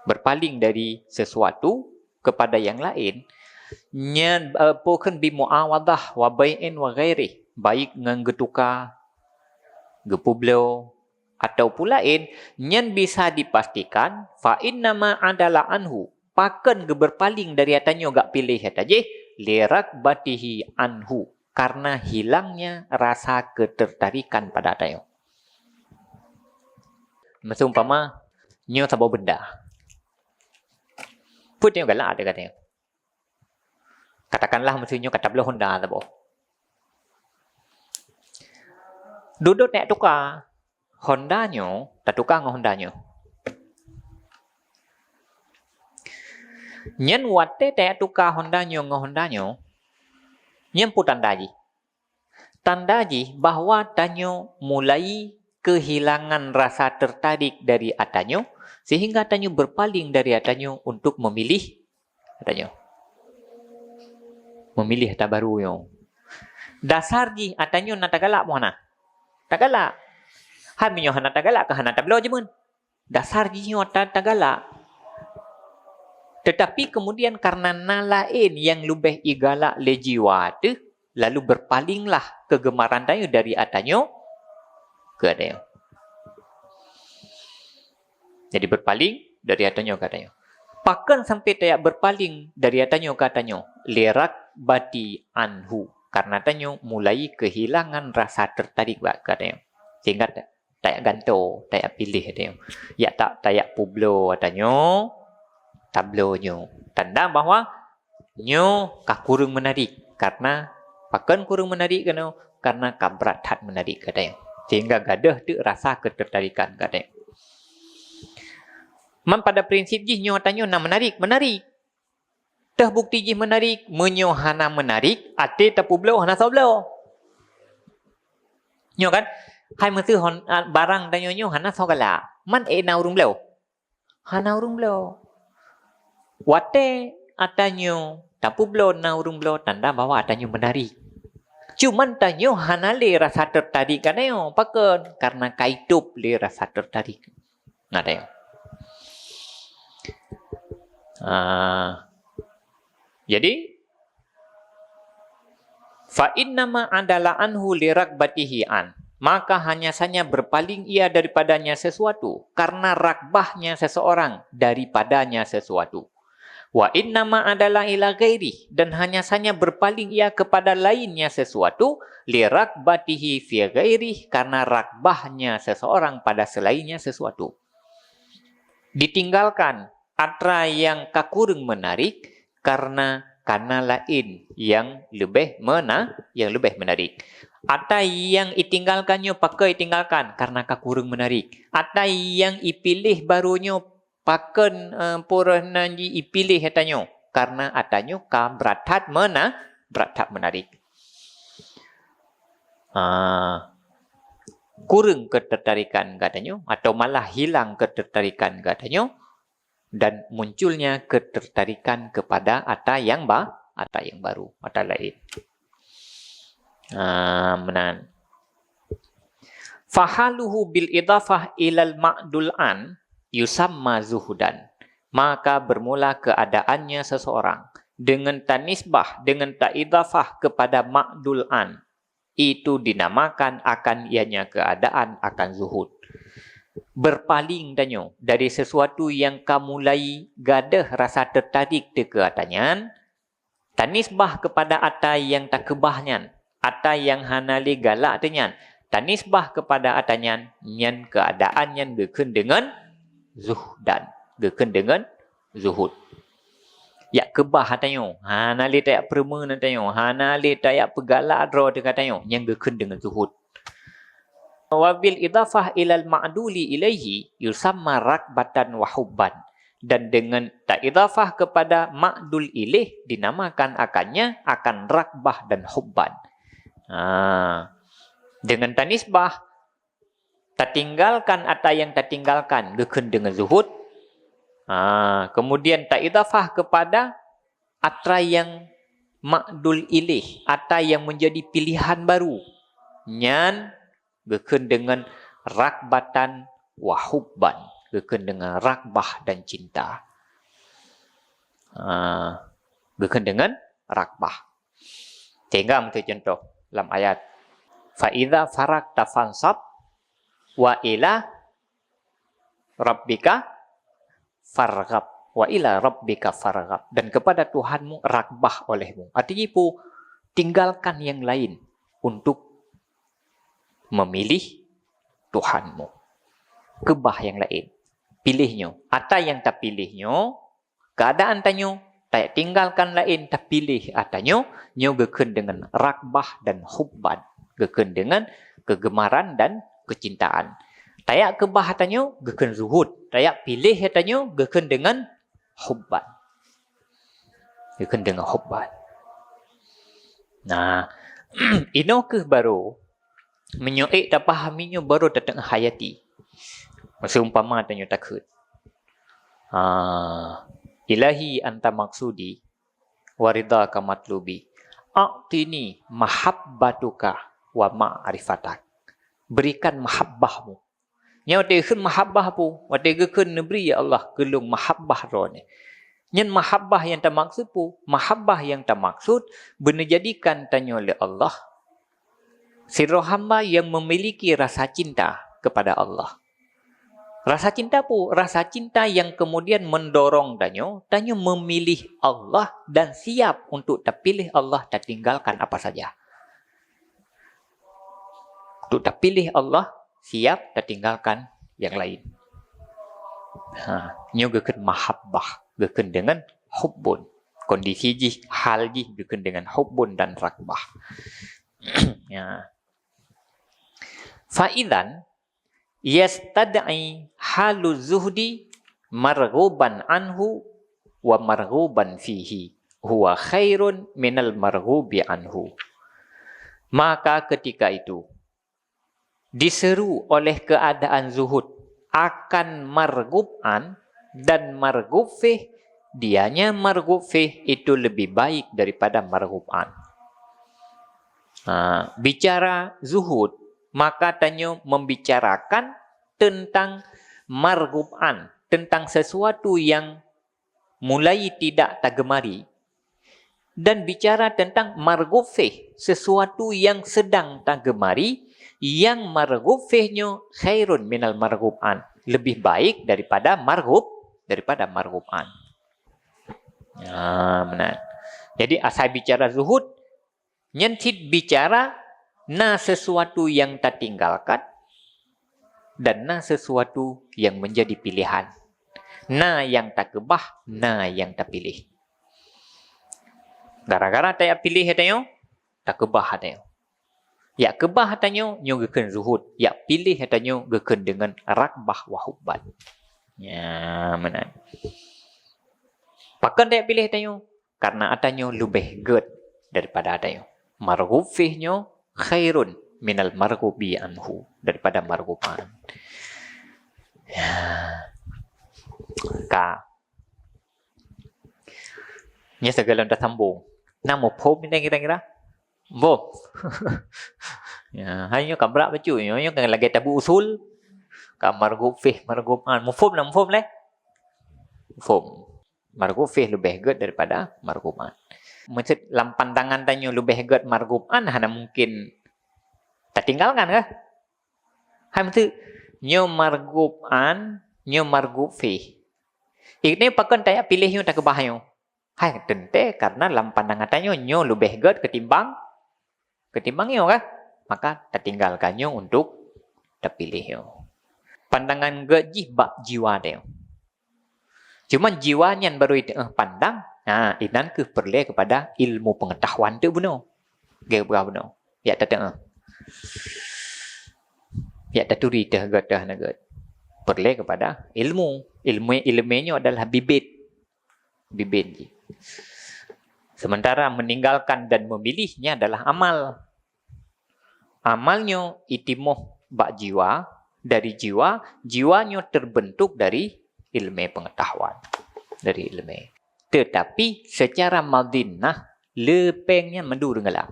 berpaling dari sesuatu kepada yang laén, nyan, eh, peue kheun, bi muawadah wa bai'in wa ghairih, baik ngon geutuka, geupeubloe, atau peue laén, nyan bisa dipastikan, fa innama adala anhu, pakon geuberpaling dari ata nyoe gak piléh ata jih, li ragbatihi anhu, karena hilangnya rasa ketertarikan pada ata nyoe. Miseu umpama, nyoe saboh benda. Peue nyoe galak teuka nyoe. Katakanlah miseu nyoe ka tabloe honda saboh. Dudoe neuk tuka honda nyoe, tatuka ngon honda nyoe. Nyan watée tatuka honda nyoe ngon honda nyoe, nyan peue tanda jih? Tanda jih bahwa tanyoe mulai kehilangan rasa tertarik dari ata nyoe, sehingga tanyoe berpaling dari ata nyoe untuk memilih ata nyoe. Memilih ata baru nyoe. Dasar jih ata nyoe na tagalak meuhana? Tagalak. Hai meunyoe hana tagalak, ka hana tabloe jeumeun. Dasar jih nyoe ata tagalak. Tetapi kemudian karena na laén nyang leubeh igalak lé jiwa teuh, lalu berpalinglah kegemaran tanyoe dari ata nyoe keu ata nyoe. Jadi berpaling dari ata nyoe keu ata nyoe. Pakon sampai tajak berpaling dari ata nyoe keu ata nyoe? Li ragbati anhu. Karena tanyoe mulai kehilangan rasa tertarik bak keu ata nyoe. Sehingga ta-, tajak gantoe, tajak piléh ata nyoe. Jak ta-, tajak peubloe ata nyoe, tabloe nyoe. Tanda bahwa nyoe ka kureueng menarik. Karena pakon kureueng menarik keunoe? Karena ka brat that menarik keu ata nyoe. Sehingga gadôh teuk rasa ketertarikan keu ata nyoe. Man pada prinsip jih nyoe ata nyoe na menarik, menarik. Teuh bukti jih menarik, meunyoe hana menarik, até tapeubloe hana soe bloe. Nyoe kan? Hai miseu hon-, a, barang tanyoe nyoe hana soe galak. Man ék na ureuëng bloe? Hana ureuëng bloe. Watée ata nyoe tapeubloe na ureuëng bloe, tanda bahwa ata nyoe menarik. Cuman tanyoe hana lé rasa tertarik keu ata nyoe. Pakon? Karena ka itôb lé rasa tertarik. Nah, tengok. Ah, jadi, fa innama adala anhu li ragbatihi an, maka hanya saja berpaling ia daripadanya sesuatu karena ragbahnya seseorang daripadanya sesuatu. Wa innama adala ila ghairih, dan hanya saja berpaling ia kepada lainnya sesuatu, li ragbatihi fi ghairih, karena ragbahnya seseorang pada selainnya sesuatu. Ditinggalkan atra nyang ka kureueng menarik karena kana laén nyang leubeh mena-, nyang leubeh menarik. Atra nyang itinggalkan nyoe pakon itinggalkan karena ka kureueng menarik. Atra nyang ipiléh baru nyoe pakon, eh, poroh nan ji ipiléh atra nyoe karena atra nyoe ka brat that mena-, brat that menarik. Ah, kureueng ketertarikan gata nyoe atau malah hilang ketertarikan gata nyoe dan munculnya ketertarikan kepada atra nyang ba-, atra nyang baru, atra laén. Ah, meunan. Fahaluhu bil idhafah ilal ma'dul an yusamma zuhudan. Maka bermula keadaannya seseorang dengan tanisbah, dengan taidhafah kepada ma'dul an, itu dinamakan akan ianya keadaan akan zuhud. Berpaling tanyoe dari sesuatu nyang ka mulai gadôh rasa tertarik teuh keu atra nyan, tanisbah kepada atra nyang takeubah nyan, atra nyang hana lé galak teuh nyan, tanisbah kepada atra nyan, nyan keadaan nyan geukheun deungon zuhdan, geukheun deungon zuhud. Jak keubah atra nyoe, hana lé tajak peureumeun atra nyoe, hana lé tajak peugalak droe teuh keu atra nyoe, nyan geukheun deungon zuhud. Wa bil idhafah ilal ma'duli ilaihi yusamma ragbatan wa hubban. Dan dengan taidhafah kepada ma'dul ilaih, dinamakan akannya akan raghbah dan hubban. Ha. Dengan tanisbah, tatinggalkan ata nyang tatinggalkan, geukheun deungon zuhud. Ha, kemudian taidhafah kepada ata nyang ma'dul ilaih, ata nyang menjadi pilihan baru. Nyan geukheun deungon raghbatan wa hubban, geukheun deungon raghbah dan cinta. Ha, geukheun deungon raghbah. Sehingga meucuntoh lam ayat, "Fa idza faraghta fansab wa ila rabbika farghab, wa ila rabbika farghab." Dan kepada Tuhanmu raghbah olehmu. Artinya, pu, tinggalkan yang lain untuk memilih Tuhanmu. Keubah yang lain. Pilih nyoe. Ata nyang tapiléh nyoe, keadaan tanyoe, tatinggalkan laén, tapiléh ata nyoe, nyoe geukheun deungon raghbah dan hubban. Geukheun deungon kegemaran dan kecintaan. Tajak keubah ata nyoe, geukheun zuhud. Tajak piléh ata nyoe, geukheun deungon hubban. Geukheun deungon hubban. Nah, inoe kheueh barô, meunyoe ék tapahami nyoe barô tateungoh hayati. Seumpama tanyoe takheun, ah, "Ilahi anta maksudi, wa ridhaka matlubi. A'tini mahabbatuka wa ma'rifatak." Berikan mahabbahmu. Nyoe watée kheun mahabbah pu, watée geukheun neubri, "Ya Allah, keu lôn mahabbah Droeneuh." Nyan mahabbah nyang tamaksud pu, mahabbah nyang tamaksud beuneujadikan tanyoe lé Allah sidroe hamba nyang memiliki rasa cinta kepada Allah. Rasa cinta pu, rasa cinta yang kemudian mendorong tanyoe, tanyoe memilih Allah dan siap untuk tapiléh Allah, tatinggalkan apa saja. Untuk tapiléh Allah, siap tatinggalkan yang lain. Ha, nyoe geukheun mahabbah, geukheun deungon hubbun. Kondisi jih, hal jih geukheun deungon hubbun dan raghbah. Ya. Fa idzan yastad'i halu zuhdi marghuban anhu wa marghuban fihi, huwa khairun minal marghubi anhu. Maka ketika itu diseru oleh keadaan zuhud akan marghub an dan marghub fih, dianya marghub fih itu lebih baik daripada marghub an. Ha, bicara zuhud, maka tanyoe membicarakan tentang marghub an, tentang sesuatu yang mulai tidak tagemari, dan bicara tentang marghub fih, sesuatu yang sedang tagemari, yang marghub fih nyoe khairun minal marghub an, lebih baik daripada marghub, daripada marghub an. Ah, meunan. Jadi, asai bicara zuhud, nyan cit bicara na sesuatu yang tatinggalkan dan na sesuatu yang menjadi pilihan. Na yang takeubah, na yang tapiléh. Gara-gara tajak piléh ata nyoe, takeubah ata nyoe. Jak keubah ata nyoe, nyoe geukheun zuhud. Jak piléh ata nyoe, geukheun deungon raghbah wa hubban. Ya, meunan. Pakon tajak piléh ata nyoe? Karena ata nyoe leubeh gét daripada ata nyoe. Marghub fih nyoe khairun minal marghubi anhu, daripada marghub an. Ya. Ka. Nyoe sigohlom tasambong. Na muphom nyan kira-kira? Muphom. Ya, hai nyoe ka brat bacut, nyoe, nyoe ka lagèe tabu usul. Ka marghub fih, marghub an. Muphom na, muphom lé? Muphom. Marghub fih leubeh gét daripada marghub an. Maksud lam pandangan tanyoe leubeh gét marghub an hana mungkin tatinggalkan kah? Hai maksud nyoe marghub an, nyoe marghub fih. Ini pakon tajak piléh nyoe takeubah nyoe? Hai teuntèe karena lam pandangan tanyoe nyoe leubeh gét ketimbang ketimbang nyoe kan? Maka tatinggalkan nyoe untuk tapiléh nyoe. Pandangan gét jih bak jiwa tanyoe. Cuman jiwa nyan barô jiteu'oh pandang, ha, inan kheueh peureulèe keupada ilmu peungetahuan teuk bunoe. Gét peugah bunoe. Jak tateu'oh. Jak taturi teuh gét teuh hana gét. Peureulèe keupada ilmu. Ilmu, ilmu nyoe adalah bibit. Bibit jih. Sementara meninggalkan dan memilihnya adalah amal. Amal nyoe itimoh bak jiwa, dari jiwa, jiwa nyoe terbentuk dari ilmu pengetahuan. Dari ilmu. Tetapi secara madinah, le péng nyan mandum galak.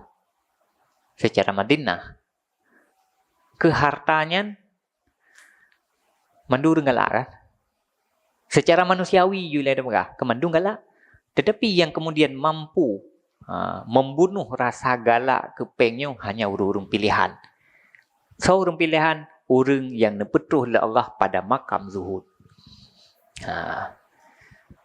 Secara madinah, keu harta nyan mandum galak kan? Secara manusiawi ju lé peugah, keu mandum galak. Tetapi yang kemudian mampu, ha, membunuh rasa galak keu péng nyoe hanya ureuëng-ureuëng pilihan. Soe ureuëng pilihan? Ureuëng yang neupeutroh lé Allah pada makam zuhud. Ha,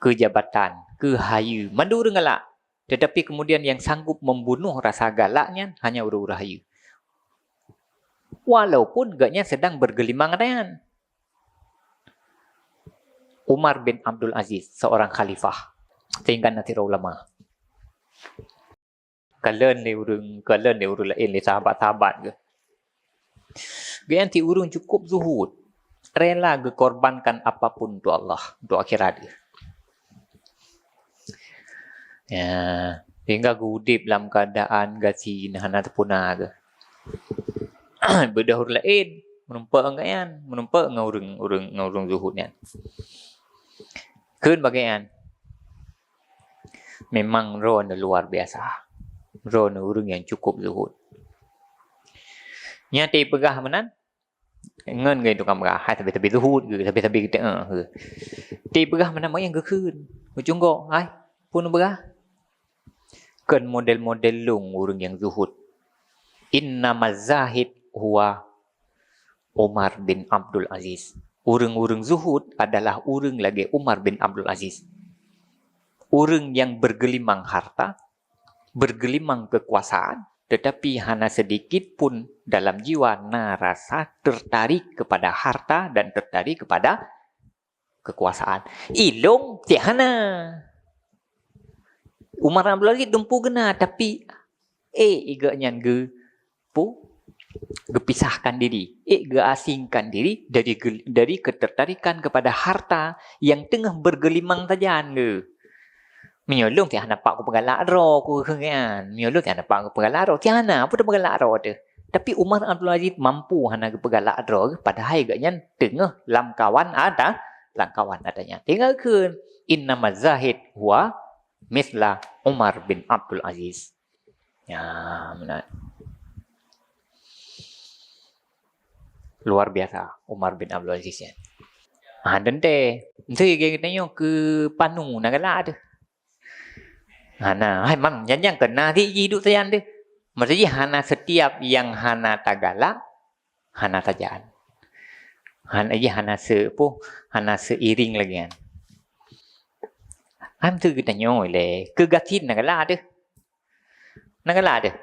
keu jabatan, keu hayeue, mandum galak. Tetapi kemudian yang sanggup membunuh rasa galak nyan hanya ureuëng-ureuëng hayeue. Walaupun geuhnyan sedang bergelimang ata nyan. Umar bin Abdul Aziz, seorang khalifah, sehingga na sidroe ulama. Kalon lé ureuëng, kalon lé ureuëng laén, lé sahabat-sahabat geuh. Geuhnyan ureuëng cukup zuhud, rela geukorbankan apapun untuk Allah, untuk akhirat geuh. Ya, sehingga geuudeb lam keuadaan gasien hana teupuna geuh. Beudôh ureuëng laén, meurumpok ngon geuhnyan, meurumpok ngon ureuëng, ureuëng, ngon ureuëng zuhud nyan. Kheun bak geuhnyan, memang droeneuh luar biasa. Droeneuh ureuëng yang cukup zuhud. Nyan teupeugah meunan, ngon geuh tukang peugah, hai sabe-sabe zuhud geuh, sabe-sabe geuh teuh geuh. Teupeugah meunan nyang geukheun, geucunggok, hai, peue neupeugah? Kon model-model lôn ureuëng nyang zuhud. Innamaz zahid huwa Umar bin Abdul Aziz. Ureuëng-ureuëng zuhud adalah ureuëng lagée Umar bin Abdul Aziz. Ureuëng yang bergelimang harta, bergelimang kekuasaan, tetapi hana sedikit pun dalam jiwa na rasa tertarik kepada harta dan tertarik kepada kekuasaan. Ilôn tiek hana. Umar Abdul Aziz dumpu geuna, tapi, eh, iga nyan geu-, pu-, geupisahkan diri, eh, geuasingkan diri dari ge-, dari ketertarikan kepada harta yang teungoh bergelimang sajan geuh. Meunyoe lôn tiek hana pat kupeugalak droe, kukheun nyan. Meunyoe lôn tiek hana pat kupeugalak droe, tiek hana, peue teupeugalak droe teuh. Tapi Umar Abdul Aziz mampu hana geupeugalak droe geuh, padahai geuhnyan teungoh lam kawan ada, lam kawan ada nyan. Tinggai kheun, "Innamaz zahid huwa misla Umar bin Abdul Aziz." Ya, meunan. Luar biasa Umar bin Abdul Aziz nyan. Ha, teuntée. Entah geutanyoe keu panu na galak teuh. Hana, hai mam, nyan nyang keuna di jih duek sajan deh. Maksud jih hana setiap yang hana tagalak, hana sajan. Hana jih hana se-, apoh, hana seiring lagée nyan. Am tu geutanyoe lé, keu gasien na galak deh. Na galak deh.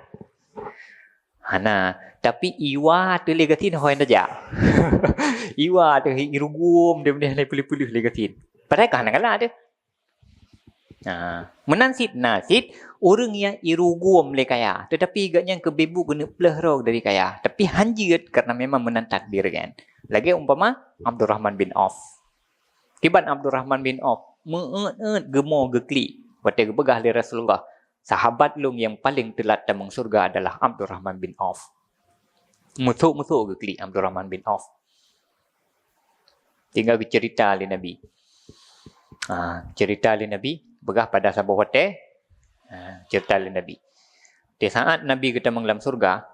Hana, tapi iwa tu lé gasien hoi tajak. Iwa tu irugum dia benda lé peuleuh-peuleuh lé gasien. Padahai ka hana galak deh. Ha, meunan cit na cit ureuëng nyang irugum lé kaya, tetapi geuhnyan keubeubuk geuneuk pleuh droe dari kaya, tapi hanjeuet karena memang meunan takdir geuhnyan. Lagée umpama Abdurrahman bin Auf. Kiban Abdurrahman bin Auf, meueut-eut geumo geuklik watée geupeugah lé Rasulullah, "Sahabat lôn nyang paleng teulat tamong syeuruga adalah Abdurrahman bin Auf." Meusok-meusok geuklik Abdurrahman bin Auf. Tinggai geuceurita lé Nabi. Ha, ceurita lé Nabi, peugah pada saboh watée, ha, ceurita lé Nabi. Di saat Nabi geutamong lam syeuruga,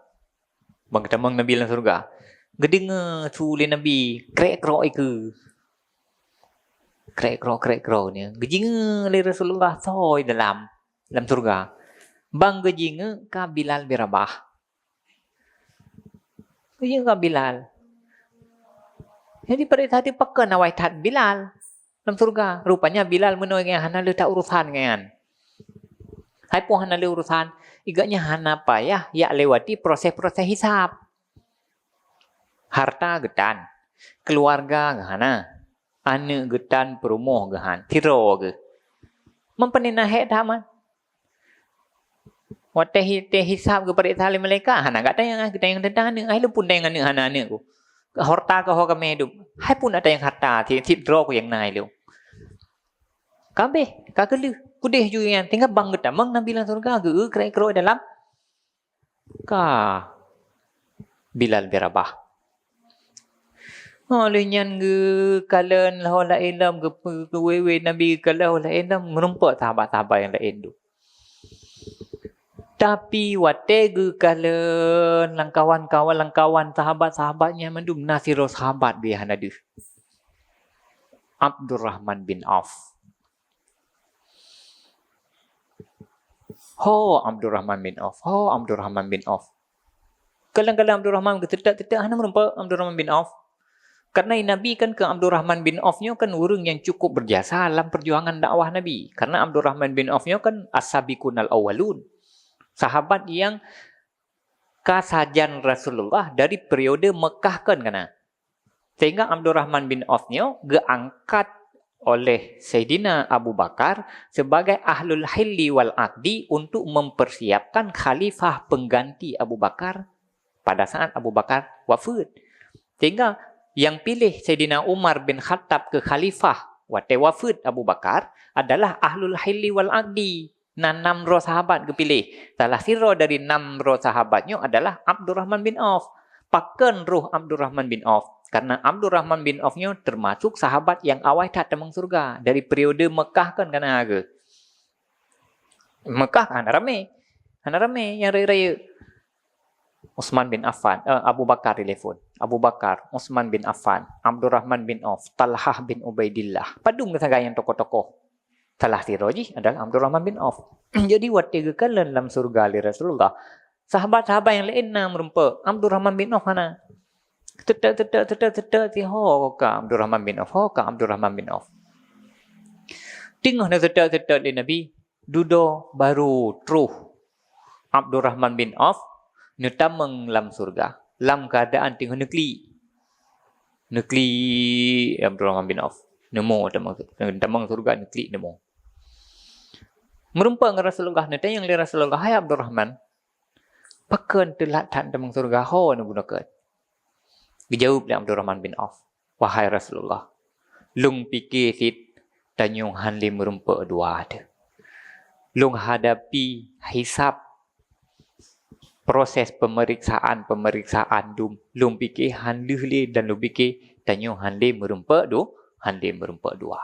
ban geutamong Nabi lam syeuruga, geudeungoe su lé Nabi krek-krok ikeue. Krek-krok, krek-krok nyan. Geujingeue lé Rasulullah soe dalam, lam syeuruga. Ban geujingeue ka Bilal bin Rabah. Geujingeue ka Bilal. Jadi, pada saat itu pakon awai that Bilal lam syeuruga. Rupanya Bilal meunoe nyan hana leueh that urusan nyan. Hai peue hana leueh urusan, iga nyan hana payah jak lewati proses-proses hisab. Harta geutan, keuluwarga geuhana, aneuëk geutan peurumoh geuhan, sidroe geuh. Meupeunah na hék that man. Watée hi-, teuhisab geupareksa lé malaikat, hana gata nyang, gata nyang teuntang aneuëk, ai lôn pun teuntang aneuëk hana aneuëk ku. Harta keu ho kamé hidup. Hai pun ada nyang harta, sit, sit droe ku nyang na ilong. Kabeh, ka keuleuh. Keudeh ju nyan, tinggai bang geutamong Nabi lam syeuruga, geu-eu krek-krok dalam. Ka Bilal bin Rabah. Oh, lheueh nyan geukalon lheueh laén lom, geupe-, geuwewe Nabi geukalon lheueh laén lom, meurumpok sahabat-sahabat nyang laén tu. Tapi watée geukalon lam kawan-kawan, lam kawan sahabat-sahabat nyan mandum na sidroe sahabat geuh hana deuh. Abdurrahman bin Auf. Ho Abdurrahman bin Auf, ho Abdurrahman bin Auf. Kadang-kadang Abdurrahman geuteutap-teutap hana meurumpok Abdurrahman bin Auf. Karena Nabi kan keu Abdurrahman bin Auf nyoe kan ureuëng nyang cukup berjasa dalam perjuangan dakwah Nabi. Karena Abdurrahman bin Auf nyoe kan as-sabiqunal awwalun. Sahabat yang ka sajan Rasulullah dari periode Mekah kan kana. Sehingga Abdurrahman bin Auf nyoe geuangkat oleh Saidina Abu Bakar sebagai ahlul hilli wal aqdi untuk mempersiapkan khalifah pengganti Abu Bakar pada saat Abu Bakar wafeuet. Sehingga yang pilih Saidina Umar bin Khattab keu khalifah watée wafeuet Abu Bakar adalah ahlul hilli wal aqdi. Na nam droe sahabat geupiléh. Salah sidroe dari nam droe sahabat nyoe adalah Abdurrahman bin Auf. Pakon roh Abdurrahman bin Auf? Karena Abdurrahman bin Auf nyoe termasuk sahabat nyang awai that tamong syeuruga dari periode Mekah kan kana geuh. Mekah hana ramé. Hana ramé nyang rayeuk-rayeuk. Utsman bin Affan, eh, Abu Bakar telepon. Abu Bakar, Utsman bin Affan, Abdurrahman bin Auf, Talhah bin Ubaidillah. Padum geusagai nyang tokoh-tokoh. Salah sidroe jih adalah Abdurrahman bin Auf. Jadi watée geukalon lam syeuruga lé Rasulullah, sahabat-sahabat nyang laén na meurumpok, Abdurrahman bin Auf hana. Teutap, teutap, teutap, teutap, si ho ka Abdurrahman bin Auf, ho ka Abdurrahman bin Auf. Teungoh na teutap-teutap lé Nabi, dudoe baru troh Abdurrahman bin Auf neutamong lam syeuruga lam keuadaan teungoh neuklik. Neuklik Abdurrahman bin Auf. Neumo tamong, tamong syeuruga neuklik neumo. Meurumpok ngon Rasulullah, neutanyong lé Rasulullah, "Hai Abdurrahman, pakon teulat that tamong syeuruga, ho neubunoe keuh?" Geujaweueb lé Abdurrahman bin Auf, "Wahai Rasulullah, lôn pike cit tanyoe han lé meurumpok dua teuh. Lôn hadapi hisab, proses pemeriksaan-pemeriksaan dum, lôn pike han lheueh lé dan lôn pike tanyoe han lé meurumpok du-, han lé meurumpok dua."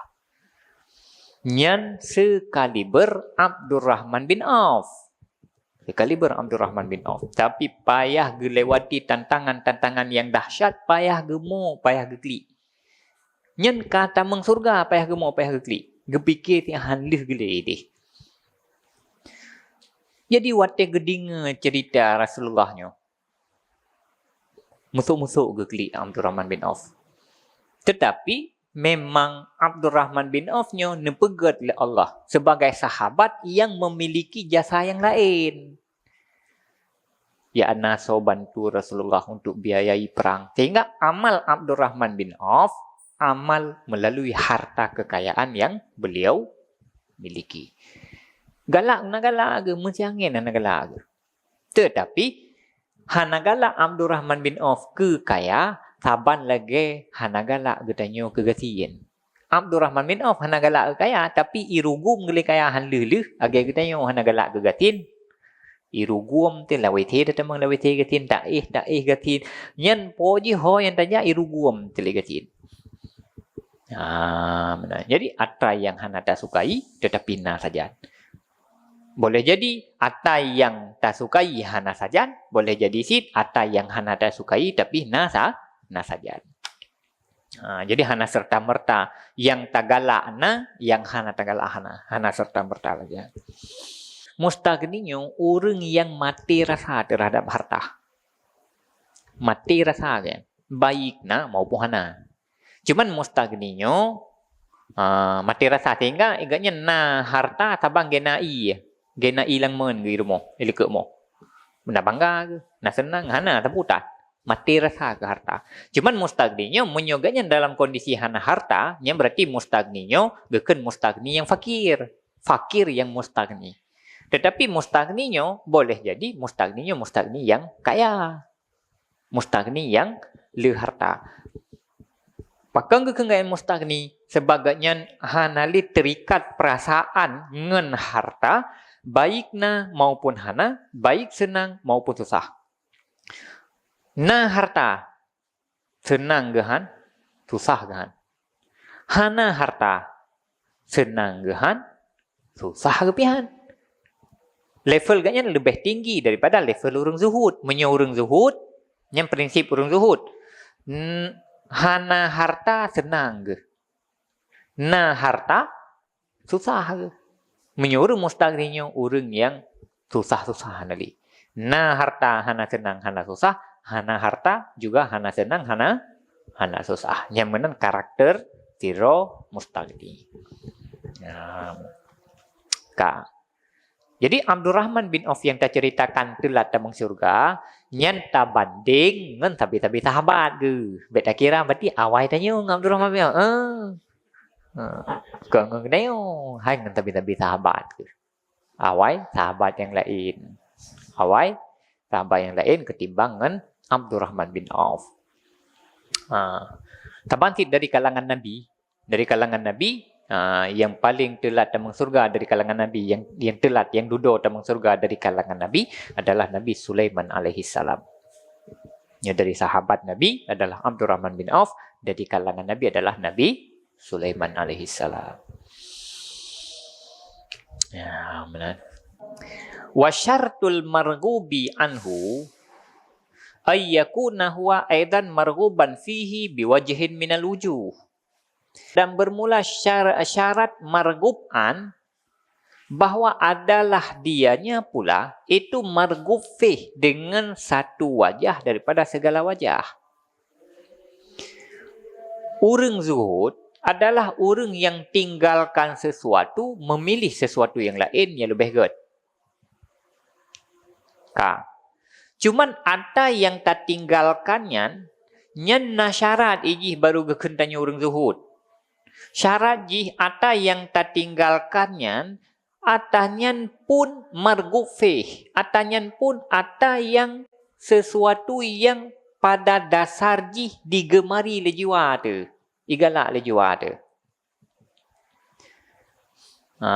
Nyan sekaliber Abdurrahman bin Auf. Sekaliber Abdurrahman bin Auf. Tapi payah geulewati tantangan-tantangan nyang dahsyat, payah geumo, payah geuklik. Nyan ka tamong syeuruga, payah geumo, payah geuklik. Geupike tiep han lheueh geulé ideh. Jadi watée geudeungoe cerita Rasulullah nyoe, musok-musok geuklik Abdurrahman bin Auf. Tetapi memang Abdurrahman bin Auf nyoe neupeugét lé Allah sebagai sahabat yang memiliki jasa yang lain. Yakni soe bantu Rasulullah untuk biayai perang. Sehingga amal Abdurrahman bin Auf, amal melalui harta kekayaan yang beliau miliki. Galak na galak geuh, meusiangén na galak geuh. Tetapi hana galak Abdurrahman bin Auf keu kaya, saban lagée hana galak geutanyoe keu gasien. Abdurrahman bin Auf hana galak keu kaya, tapi irugum geulé kaya han lheueh-lheueh, lagée geutanyoe hana galak keu gasien. Irugum teuh lawét he tatamong lawét he gasien, taéh, taéh gasien. Nyan po jih ho nyang tajak irugum teuh lé gasien. Ah, meunan. Jadi atra nyang hana tasukai tetapi na sajan. Boleh jadi atra nyang tasukai hana sajan, boleh jadi cit atra nyang hana tasukai tapi na sa-, na sajan. Ha, jadi hana serta-merta nyang tagalak na, nyang hana tagalak hana. Hana serta-merta lagée nyan. Mustagni nyoe ureuëng nyang maté rasa terhadap harta. Maté rasa kan, baik na maupun hana. Cuman mustagni nyoe, ah, maté rasa sehingga gobnyan na harta saban gena ie, gena ie lam mon geuh rumoh, ilikot mo. Na bangga geuh, na seunang, hana sapeue tan. Maté rasa keu harta. Cuman mustagni nyoe, meunyoe gobnyan dalam kondisi hana harta, nyan berarti mustagni nyoe geukheun mustagni nyang fakir. Fakir nyang mustagni. Tetapi mustagni nyoe boleh jadi mustagni nyoe mustagni nyang kaya. Mustagni nyang le harta. Pakon geukheun geutanyoe mustaghni? Sebab gobnyan hana le terikat perasaan ngon harta, baik na maupun hana, baik seunang maupun susah. Na harta, seunang geuhan, susah geuhan. Hana harta, seunang geuhan, susah geupihan. Level gobnyan leubeh tinggi daripada level ureuëng zuhud. Meunyoe ureuëng zuhud, nyan prinsip ureuëng zuhud. N-, hana harta seunang geuh. Na harta susah geuh. Meunyoe ureuëng mustaghni nyoe ureuëng nyang susah-susah hana le. Na harta hana seunang hana susah, hana harta juga hana seunang hana, hana susah. Nyan meunan karakter sidroe mustaghni. Nah, ka. Jadi Abdurrahman bin Auf nyang taceuritakan teulat tamong syeuruga, nyan tabandeng ngon sabe-sabe sahabat geuh. Bék takira berarti awai tanyoe ngon Abdurrahman bin Auf. Eh. Ha, kon ngon geutanyoe, hai ngon sabe-sabe sahabat geuh. Awai sahabat nyang laén. Awai sahabat nyang laén ketimbang ngon Abdurrahman bin Auf. Ha. Saban cit dari kalangan Nabi, dari kalangan Nabi, ha, yang paling teulat tamong syeuruga dari kalangan Nabi, yang, yang teulat, yang dudoe tamong syeuruga dari kalangan Nabi adalah Nabi Sulaiman alaihissalam. Ya, dari sahabat Nabi adalah Abdurrahman bin Auf, dari kalangan Nabi adalah Nabi Sulaiman alaihissalam. Ya, meunan. Wa syartul marghubi anhu ay yakuna huwa aidan marghuban fihi biwajhin minal wujuh. Dan bermula syar-, syarat marghub an bahwa adalah dianya pula itu marghub fih dengan satu wajah daripada segala wajah. Ureuëng zuhud adalah ureuëng yang tinggalkan sesuatu, memilih sesuatu yang laén yang lebih gét. Ka. Cuman ata nyang tatinggalkan nyan, nyan na syarat jih baru geukheun tanyoe ureuëng zuhud. Syarat jih ata nyang tatinggalkan nyan, ata nyan pun marghub fih, ata nyan pun ata nyang sesuatu yang pada dasar jih digemari lé jiwa teuh, igalak lé jiwa teuh. Ha.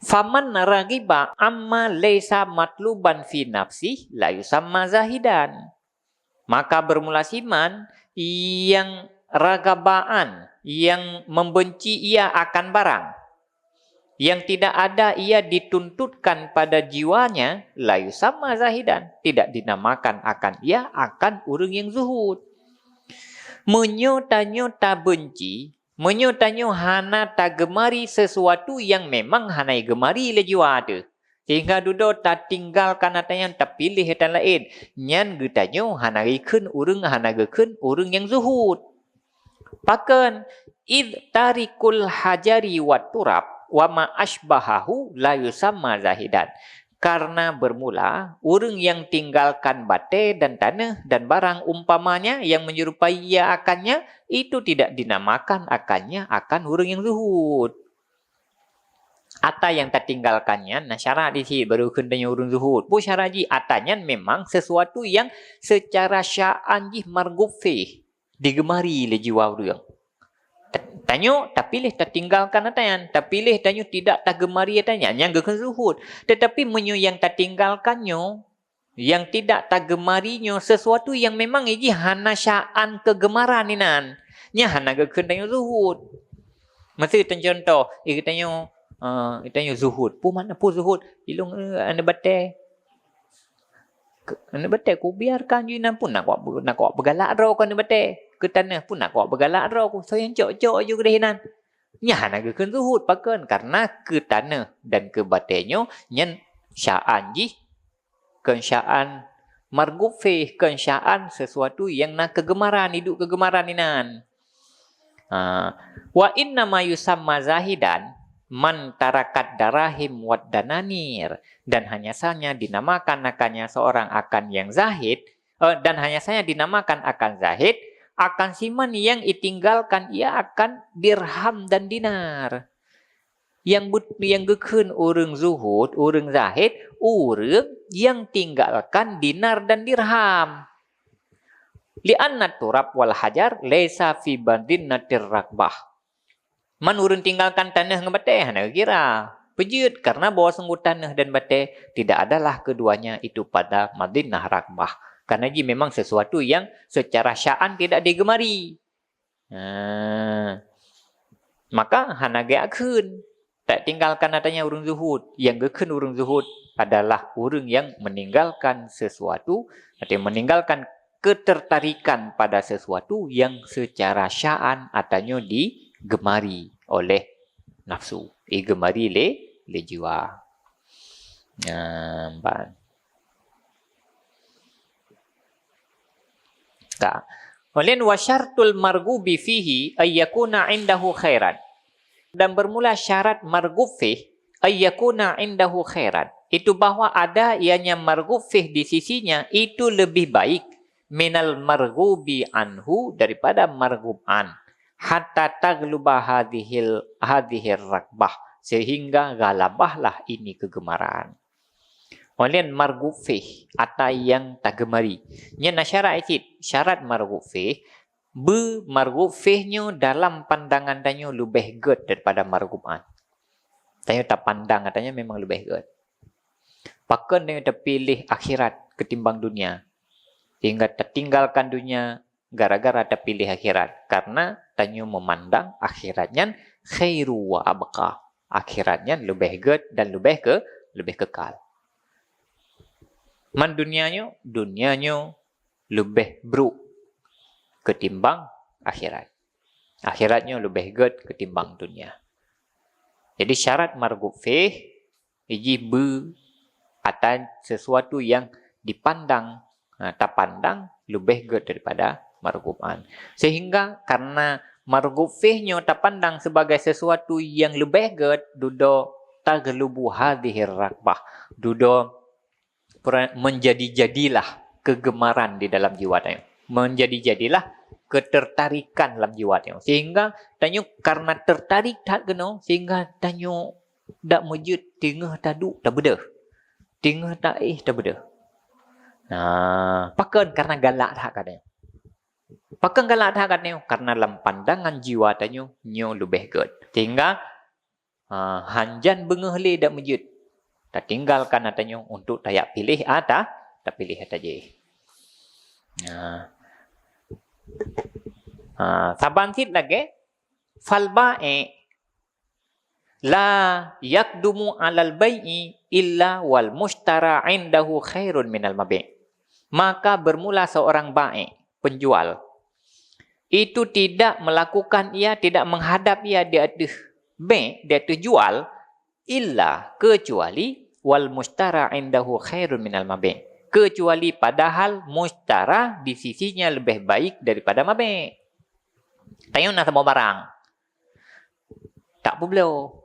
Faman raghiba amma laisa matluban fi nafsih la yusamma zahidan. Maka bermula siman yang raghabaan, yang membenci ia akan barang yang tidak ada ia dituntutkan pada jiwanya, la yusamma zahidan, tidak dinamakan akan ia akan ureuëng yang zuhud. Meunyoe tanyoe tabenci, meunyoe tanyoe hana tageumari sesuatu yang memang hana geumari lé jiwa teuh, sehingga dudoe tatinggalkan ata nyan tapiléh ata laén, nyan geutanyoe hana geukheun ureuëng, hana geukheun ureuëng nyang zuhud. Pakon? Id tarikul hajari wat turab wa ma asbahahu la yusamma zahidan. Karena bermula, ureuëng yang tinggalkan batée dan taneuh dan barang umpamanya yang menyerupai ia akannya, itu tidak dinamakan akannya akan ureuëng yang zuhud. Ata yang tatinggalkan nyan na syarat di sit baru kheun tanyoe ureuëng zuhud. Peue syarat jih? Ata nyan memang sesuatu yang secara syaan jih marghub fih, digeumari lé jiwa ureuëng. Ta-, tanyoe tapiléh tatinggalkan ata nyan, tapiléh tanyoe tidak tageumari ata nyan, nyan geukheun zuhud. Tetapi meunyoe nyang tatinggalkan nyoe, yang tidak tageumari nyoe sesuatu yang memang jih hana syaan keugeumaran inan, nyan hana geukheun tanyoe zuhud. Miseu teucontoh, eh, geutanyoe, eh, geutanyoe zuhud. Peue makna peue zuhud? Ilong, eh, aneuk batée. Ke-, aneuk batée kubiarkan ju inan pun nak kuat be-, nak kuat beugalak droe keu aneuk batée. Keu taneuh pun nak kuat beugalak droe keu soe nyang cok-cok ju keudeh inan. Nyan hana geukheun zuhud pakon? Karena keu taneuh dan keu batée nyoe nyan syaan jih kon syaan marghub fih, kon syaan sesuatu nyang na keugeumaran, iduek keugeumaran inan. Ha, wa inna ma yusamma zahidan man tarakat darahim wad dananir, dan hanya saja dinamakan akannya seorang akan yang zahid, eh, dan hanya saja dinamakan akan zahid, akan siman yang ditinggalkan ia akan dirham dan dinar. Nyang beut-, nyang geukheun ureuëng zuhud, ureuëng zahid, ureuëng nyang tinggalkan dinar dan dirham. Li'anna turab wal hajar laisa fi madinnatir raghbah. Man ureuëng tinggalkan taneuh ngon batée hana geukira. Peujeuet karena bahwa sungguh taneuh dan batée tidak adalah keduanya itu pada madinah raghbah. Karena jih memang sesuatu yang secara sya'an tidak digemari. Nah, maka hana geukheun. Tak tinggalkan katanya ureuëng zuhud. Yang geukheun ureuëng zuhud adalah ureuëng yang meninggalkan sesuatu atau meninggalkan ketertarikan pada sesuatu yang secara sya'an atau digemari oleh nafsu. Digemari lé, lé jiwa. Nah, ban. Ka. Oleh wa syartul marghubi fihi ayyakuna indahu khairan. Dan bermula syarat marghub fih ayyakuna indahu khairan. Itu bahwa ada ianya marghub fih di sisinya itu lebih baik minal marghubi anhu daripada marghub an. Hatta taghluba hadhil hadhir raghbah sehingga ghalabahlah ini kegemaran. Oleh marghub fih ata yang tagemari. Nyan na syarat cit. Syarat marghub fih, beu marghub fih nyoe dalam pandangan tanyoe leubeh gét daripada marghub an. Tanyoe tapandang katanya memang leubeh gét. Pakon tanyoe tapiléh akhirat ketimbang dunia? Sehingga tatinggalkan dunia gara-gara tapiléh akhirat. Karena tanyoe memandang akhirat nyan khairu wa abqa. Akhirat nyan leubeh gét dan leubeh ke leubeh kekal. Man dunia nyoe, dunia nyoe leubeh brok ketimbang akhirat. Akhirat nyoe leubeh gét ketimbang dunia. Jadi syarat marghub fih, iji beu ata sesuatu yang dipandang, ha, tapandang leubeh gét daripada marghub an. Sehingga karena marghub fih nyoe tapandang sebagai sesuatu yang leubeh gét, dudoe taghlubu hadhir raghbah. Dudoe menjadi-jadilah kegemaran di dalam jiwa tanyoe. Menjadi-jadilah ketertarikan dalam jiwa tanyoe. Sehingga tanyoe karena tertarik that keunoe, sehingga tanyoe dak meujeuet teungoh taduek tabeudôh. Teungoh taéh tabeudôh. Nah, pakon karena galak that katanya. Pakon galak that katanya? Karena lam pandangan jiwa tanyoe nyoe leubeh gét. Sehingga ha, hanjan beungoh lé dak meujeuet. Tatinggalkan ata nyoe untuk tayak piléh ata, tapiléh ata jih. Ha. Ha, saban cit lagée, fal ba'i la yaqdumu alal bai'i illa wal mushtara indahu khairun minal mabi'. Maka bermula seorang ba'i, penjual, itu tidak melakukan ia, tidak menghadap ia di ateueh bée, di ateueh jual, illa, kecuali, wal mushtara indahu khairun minal mabi'. Kecuali padahal mushtara di sisinya lebih baik daripada mabi'. Tanyoe na saboh barang. Tak peubloe.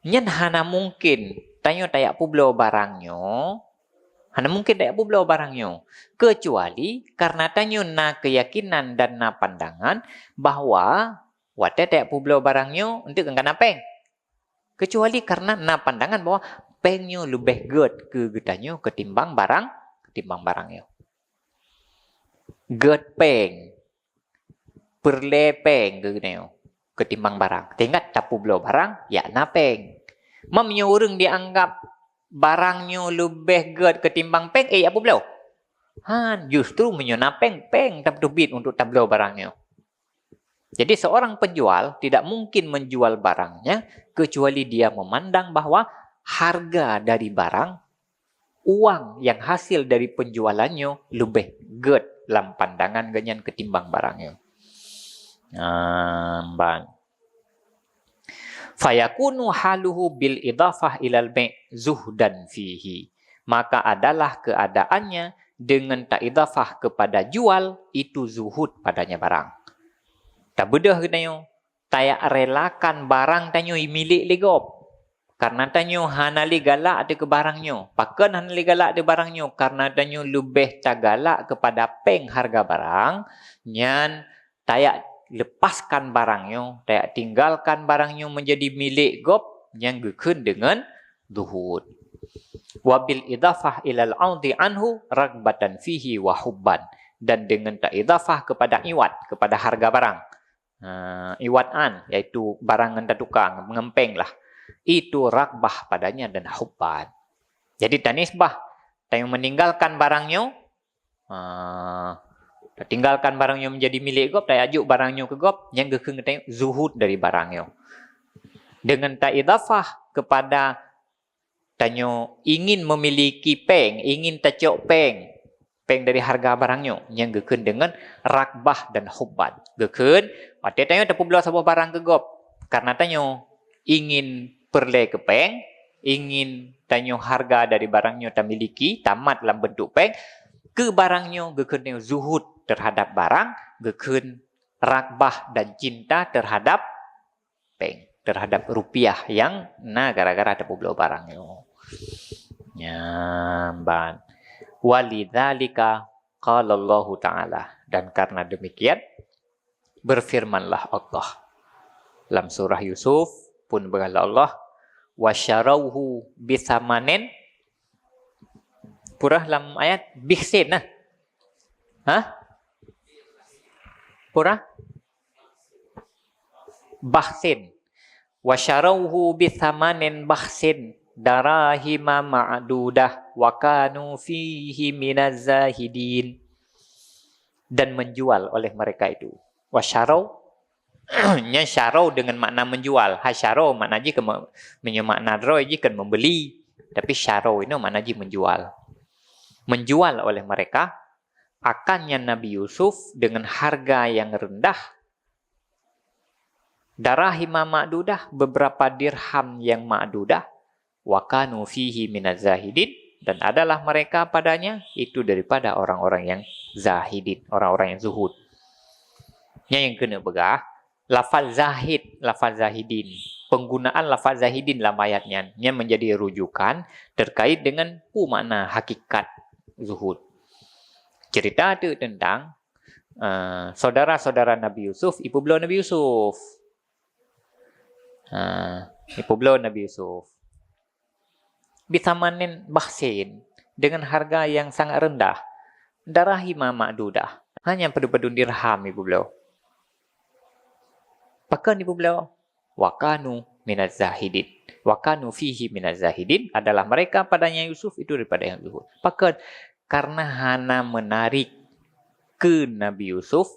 Nyan hana mungken tanyoe tayak peubloe barang nyoe. Hana mungken tayak peubloe barang nyoe. Kecuali karena tanyoe na keyakinan dan na pandangan bahwa watée tayak peubloe barang nyoe, eunteuk ka na péng. Kecuali karena na pandangan bahwa péng nyoe leubeh gét keu geutanyoe ketimbang barang, ketimbang barang nyoe. Gét péng. Peureulée péng geutanyoe ketimbang barang. Teuingat tapeubloe barang, yak na péng. Meunyoe ureuëng dianggap barang nyoe leubeh gét ketimbang péng, eh, yak peubloe. Han, justru meunyoe na péng, péng tapeuteubiet untuk tabloe barang nyoe. Jadi seorang penjual tidak mungkin menjual barangnya kecuali dia memandang bahwa harga dari barang, uang yang hasil dari penjualannya lebih gét lam pandangan geuhnyan ketimbang barangnya. Nah, ban. Fayakunu haluhu bil idhafah ilal bai' zuhdan fihi. Maka adalah keadaannya dengan taidhafah kepada jual itu zuhud padanya barang. Tabeudôh geutanyoe, tayak relakan barang tanyoe milék lé gob. Karena tanyoe hana lé galak ateueh keu barang nyoe. Pakon hana lé galak ateueh barang nyoe? Karena tanyoe leubeh tagalak kepada péng harga barang, nyan tayak lepaskan barang nyoe, tayak tinggalkan barang nyoe menjadi milék gob nyang geukheun deungon zuhud. Wabil idhafah ilal audi anhu ragbatan fihi wa hubban. dan dengan ta'idhafah kepada iwad, kepada harga barang. Ha, iwad an, yaitu barang nyang tatuka, ngon péng lah. Itu raghbah padanya dan hubban. Jadi tanisbah, tanyoe meninggalkan barang nyoe, ha, tatinggalkan barang nyoe menjadi milék gob, tajak jok barang nyoe keu gob, nyan geukheun geutanyoe zuhud dari barang nyoe. Dengan ta'idhafah kepada tanyoe ingin memiliki péng, ingin tacok péng, péng dari harga barang nyoe, nyan geukheun deungon raghbah dan hubban. Geukheun, watée tanyoe tapeubloe saboh barang keu gob, karena tanyoe ingin peureulée keu péng, ingin tanyoe harga dari barang nyoe tamiliki, tamat lam bentuk péng, keu barang nyoe geukheun tanyoe zuhud terhadap barang, geukheun raghbah dan cinta terhadap péng, terhadap rupiah nyang na gara-gara tapeubloe barang nyoe. Nyan ban. Walidzalika qalallahu ta'ala. Dan karena demikian, berfirmanlah Allah. Lam surah Yusuf pun berkata Allah, "Wasyarauhu bisamanin," pura lam ayat, "Bikhsin," nah. Hah? Pura? "Bakhsin. Wasyarauhu bisamanin bakhsin darahima ma'dudah wa kanu fihi minaz zahidin." Dan menjual oleh mereka itu. Wasyarau, nyan syarau dengan makna menjual. Hai syarau makna jih kan me-, meunyoe makna droe jih kan membeli. Tapi syarau ini makna jih menjual. Menjual oleh mereka akan nyan Nabi Yusuf dengan harga yang rendah. Darahima ma'dudah, beberapa dirham yang ma'dudah. Wa kanu fihi minaz zahidin, dan adalah mereka padanya itu daripada orang-orang yang zahidin, orang-orang yang zuhud. Nyan nyang keuneuk peugah, lafaz zahid, lafaz zahidin. Penggunaan lafaz zahidin lam ayat nyan, nyan menjadi rujukan terkait dengan peue makna hakikat zuhud. Cerita tu tentang, eh, saudara-saudara Nabi Yusuf, ipeubloe Nabi Yusuf. Ha, ipeubloe Nabi Yusuf. Bisamanin bakhsin, dengan harga yang sangat rendah. Darahima ma'dudah, hanya padum-padum dirham ipeubloe. Pakon ipeubloe? Wa kanu minaz zahidin. Wa kanu fihi minaz zahidin, adalah mereka padanya Yusuf itu daripada yang zuhud. Pakon? Karena hana menarik keu Nabi Yusuf.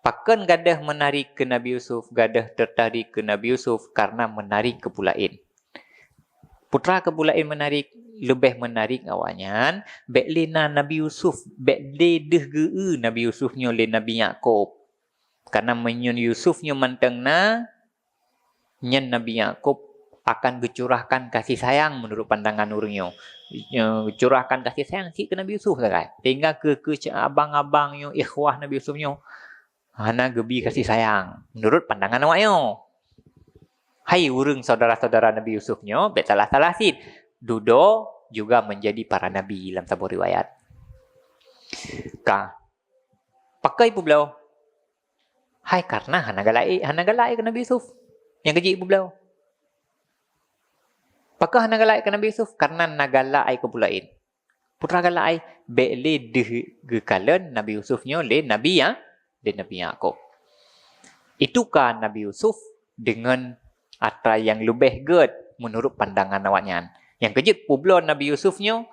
Pakon gadoh menarik keu Nabi Yusuf, gadoh tertarik keu Nabi Yusuf karena menarik keu peue laén. Peue teuma keu peue laén menarik, leubeh menarik awaknyan, bék lé na Nabi Yusuf, bék lé deuh geu-eu Nabi Yusuf nyoe lé Nabi Yakub. Karena meunyoe Yusuf nyoe mantong na, nyan Nabi Yakub akan geucurahkan kasih sayang menurut pandangan ureuëng nyoe. Nyoe, geucurahkan kasih sayang cit keu Nabi Yusuf sagai. Sehingga keu, keu abang-abang nyoe, ikhwah Nabi Yusuf nyoe, hana geubi kasih sayang menurut pandangan awak nyoe. Hai ureuëng saudara-saudara Nabi Yusuf nyoe, bék salah-salah cit. Dudoe juga menjadi para nabi lam saboh riwayat. Ka. Pakon ipeubloe? Hai, karena hana galak, hana galak keu Nabi Yusuf. Nyang keujeuet ipeubloe. Pakon hana galak keu Nabi Yusuf? Karena na galak keu peue laén. Peue teuma galak, bék lé deuh geukalon Nabi Yusuf nyoe lé Nabi Ya-, lé Nabi Yakub. Itu ka Nabi Yusuf dengan atra nyang leubeh gét menurut pandangan awaknyan. Nyang keujeuet peubloe Nabi Yusuf nyoe,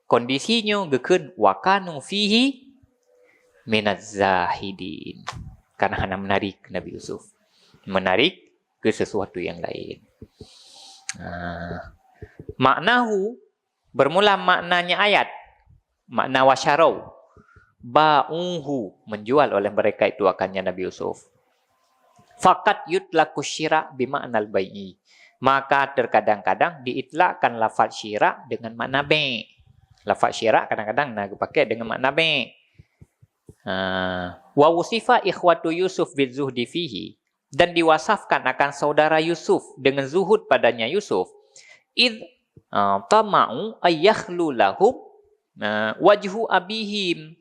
kondisi nyoe geukheun wa kanu fihi minaz zahidin. Karena hana menarik Nabi Yusuf. Menarik ke sesuatu yang lain. Ah. Maknahu, bermula maknanya ayat. Makna wasyarau. Ba'uhu, menjual oleh mereka itu akannya Nabi Yusuf. Faqad yutlaqu syira' bi ma'nal bai'i. Maka terkadang-kadang diitlakkan lafaz syira' dengan makna bai'. Lafaz syira' kadang-kadang na geupakai dengan makna bai'. Ha. Wa wusifa ikhwatu Yusuf bizuhdi fihi. Dan diwasafkan akan saudara Yusuf dengan zuhud padanya Yusuf. Id, ah, tama'u ayyakhlu lahum, ah, wajhu abihim.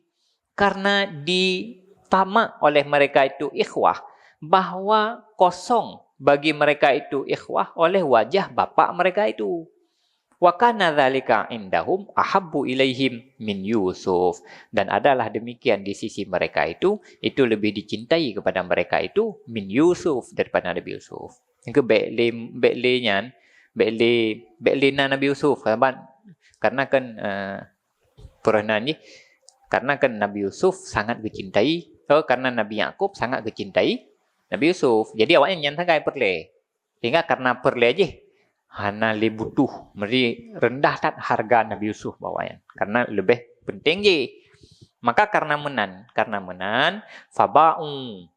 Karena ditamak oleh mereka itu ikhwah bahwa kosong bagi mereka itu ikhwah oleh wajah bapak mereka itu. Wa kana dzalika indahum ahabbu ilaihim min Yusuf. Dan adalah demikian di sisi mereka itu, itu lebih dicintai kepada mereka itu min Yusuf, daripada Nabi Yusuf. Nyang keu bék lé, bék lé nyan, bék lé, bék lé na Nabi Yusuf, saban. Karena kan, eh, peureunan jih, karena kan Nabi Yusuf sangat geucintai, oh, karena Nabi Yakub sangat geucintai Nabi Yusuf. Jadi awaknyan nyan sagai peureulée. Sehingga karena peureulée jih, hana lé butuh, meuri rendah that harga Nabi Yusuf bak awaknyan. Karena leubeh penting jih. Maka karena meunan, karena meunan, faba'u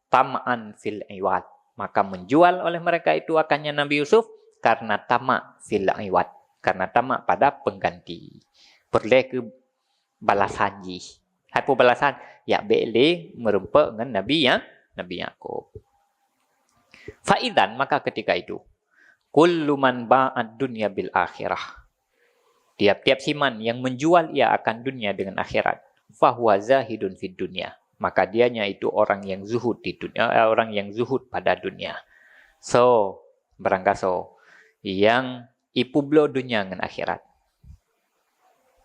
tam'an fil iwad. Maka menjual oleh mereka itu akannya Nabi Yusuf karena tamak fil iwad. Karena tamak pada pengganti. Peureulée keu balasan jih. Hai peue balasan? Ya bék lé meureumpok ngon Nabi Ya-, Nabi Yakub. Fa idzan, maka ketika itu, kullu man ba'ad dunya bil akhirah. Tiap-tiap siman yang menjual ia akan dunia dengan akhirat, fahuwa zahidun fid dunya. Maka dianya itu orang yang zuhud di dunia, eh, orang yang zuhud pada dunia. So, barangkasoe nyang ipeubloe dunia ngon akhirat.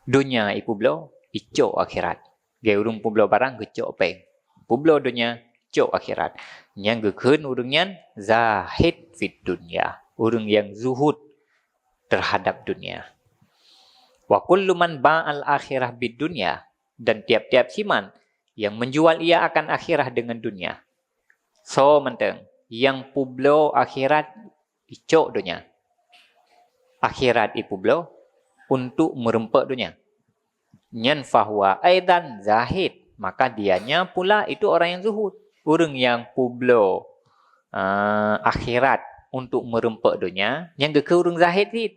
Dunia ipeubloe, icok akhirat. Lagée ureuëng peubloe barang geucok péng. Peubloe dunia, cok akhirat. Nyang geukheun ureuëng nyan zahid fid dunya. Ureuëng nyang zuhud terhadap dunia. Wa kullu man ba'al akhirah bid dunya, dan tiap-tiap siman yang menjual ia akan akhirah dengan dunia. So mantong, nyang peubloe akhirat icok dunia. Akhirat ipeubloe untuk meureumpok dunia. Nyan fahuwa aidan zahid, maka dianya pula itu orang yang zuhud. Ureuëng nyang peubloe, eh, akhirat untuk meureumpok dunia, nyang geukheun ureuëng zahid cit.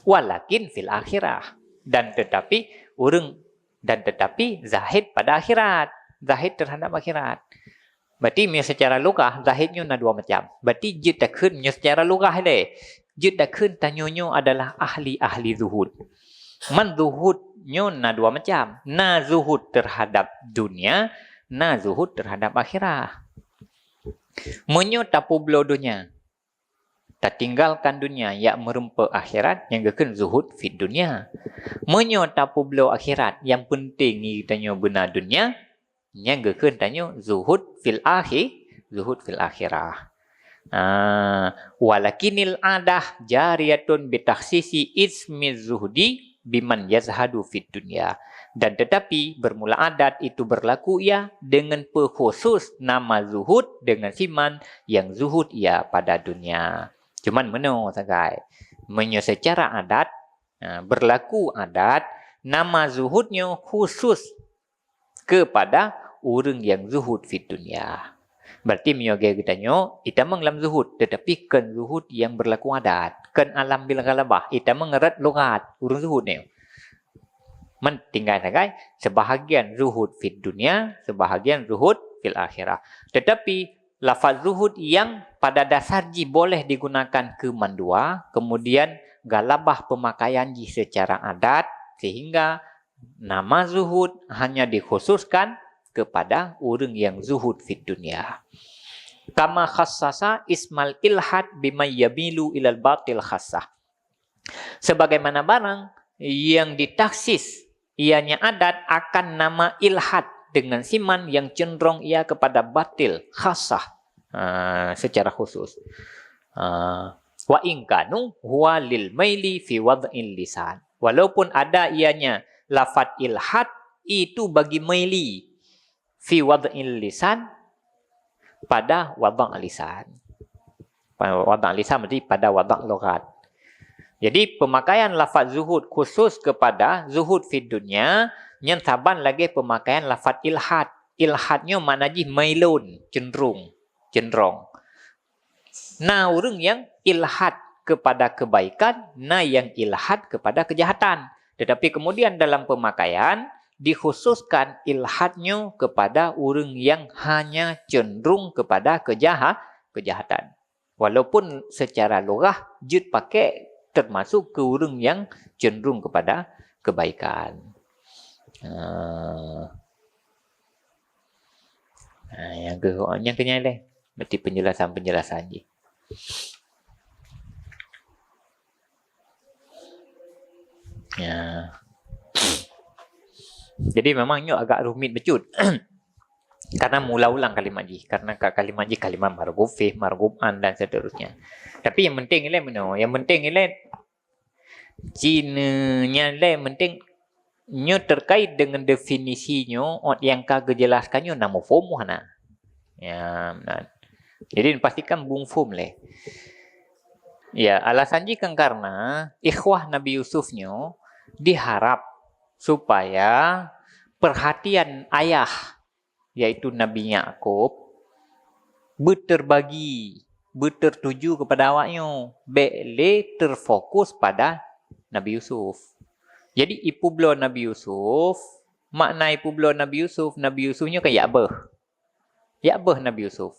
Walakin fil akhirah. Dan tetapi ureuëng, dan tetapi zahid pada akhirat. Zahid terhadap akhirat. Berarti meunyoe secara lugah, zahid nyoe na dua macam. Berarti jeuet takheun meunyoe secara lugah lé. Jeuet takheun tanyoe nyoe adalah ahli-ahli zuhud. Man zuhud nyoe na dua macam. Na zuhud terhadap dunia, na zuhud terhadap akhirat. Meunyoe tapeubloe dunia, tatinggalkan dunia, yak meureumpok akhirat, nyang geukheun zuhud fid dunya. Meunyoe tapeubloe akhirat, nyang penting geutanyoe beuna dunia, nyang geukheun tanyoe zuhud fil akhi-, zuhud fil akhirah. Ah, walakinil adah jariyatun bitakhsisi ismi zuhdi biman yazhadu fid dunya. Dan tetapi bermula adat itu berlaku ia dengan pekhusus nama zuhud dengan siman yang zuhud ia pada dunia. Cuman meunoe sagai. Meunyoe secara adat, ah, berlaku adat, nama zuhud nyoe khusus kepada ureuëng nyang zuhud fid dunya. Berarti meunyoe geutanyoe, itamong lam zuhud, tetapi kon zuhud nyang berlaku adat, kon alam bil ghalabah, itamong rot lughat, ureuëng zuhud nyoe. Man tinggai sagai, sebahagian zuhud fid dunya, sebahagian zuhud fil akhirah. Tetapi lafaz zuhud nyang pada dasar jih boleh digunakan keu mandua, kemudian ghalabah pemakaian jih secara adat, sehingga nama zuhud hanya dikhususkan kepada ureuëng nyang zuhud fid dunya. Kama khassasa ismal ilhad bima yamilu ilal batil khassah. Sebagaimana barang yang ditaksis, ianya adat akan nama ilhad dengan siman yang cenderung ia kepada batil khassah, ah, secara khusus. Ah, wa in kanu huwa lil maili fi wad'il lisan. Walaupun ada ianya lafaz ilhad itu bagi maili fi wad'il lisan, pada wada' lisan. Pada wada' lisan berarti pada wada' lughat. Jadi pemakaian lafaz zuhud khusus kepada zuhud fid dunya nyan saban lagée pemakaian lafaz ilhad. Ilhad nyoe makna jih mailun, cenderung, cenderung. Na ureuëng nyang ilhad kepada kebaikan, na nyang ilhad kepada kejahatan. Tetapi kemudian dalam pemakaian dikhususkan ilhad nyoe kepada ureuëng nyang hanya cenderung kepada kejaha-, kejahatan. Walaupun secara lugah jeuet pakai termasuk keu ureuëng nyang cenderung kepada kebaikan. Ah. Ha, nyang keu-, nyang keunyan lé, berarti penjelasan-penjelasan jih. Ya. Jadi memang nyoe agak rumit bacut. Karena meuulang-ulang kalimat jih. Karena ka-, kalimat jih kalimat marghub fih, marghub an dan seterusnya. Tapi yang penting ilée meunoe, yang penting ilée cine nyan lé penting nyoe terkait dengan definisi nyoe ot nyang ka geujelaskan nyoe na muphom hana. Ya, nah. Jadi pastikan bungfom lé. Ya, alasan jih kan karena ikhwah Nabi Yusuf nyoe diharap supaya perhatian ayah, yaitu Nabi Yakub, beuterbagi, beutertuju kepada awaknyoe, bék lé terfokus pada Nabi Yusuf. Jadi, ipeubloe Nabi Yusuf, makna ipeubloe Nabi Yusuf, Nabi Yusuf nyoe kan yak beuh. Yak beuh Nabi Yusuf.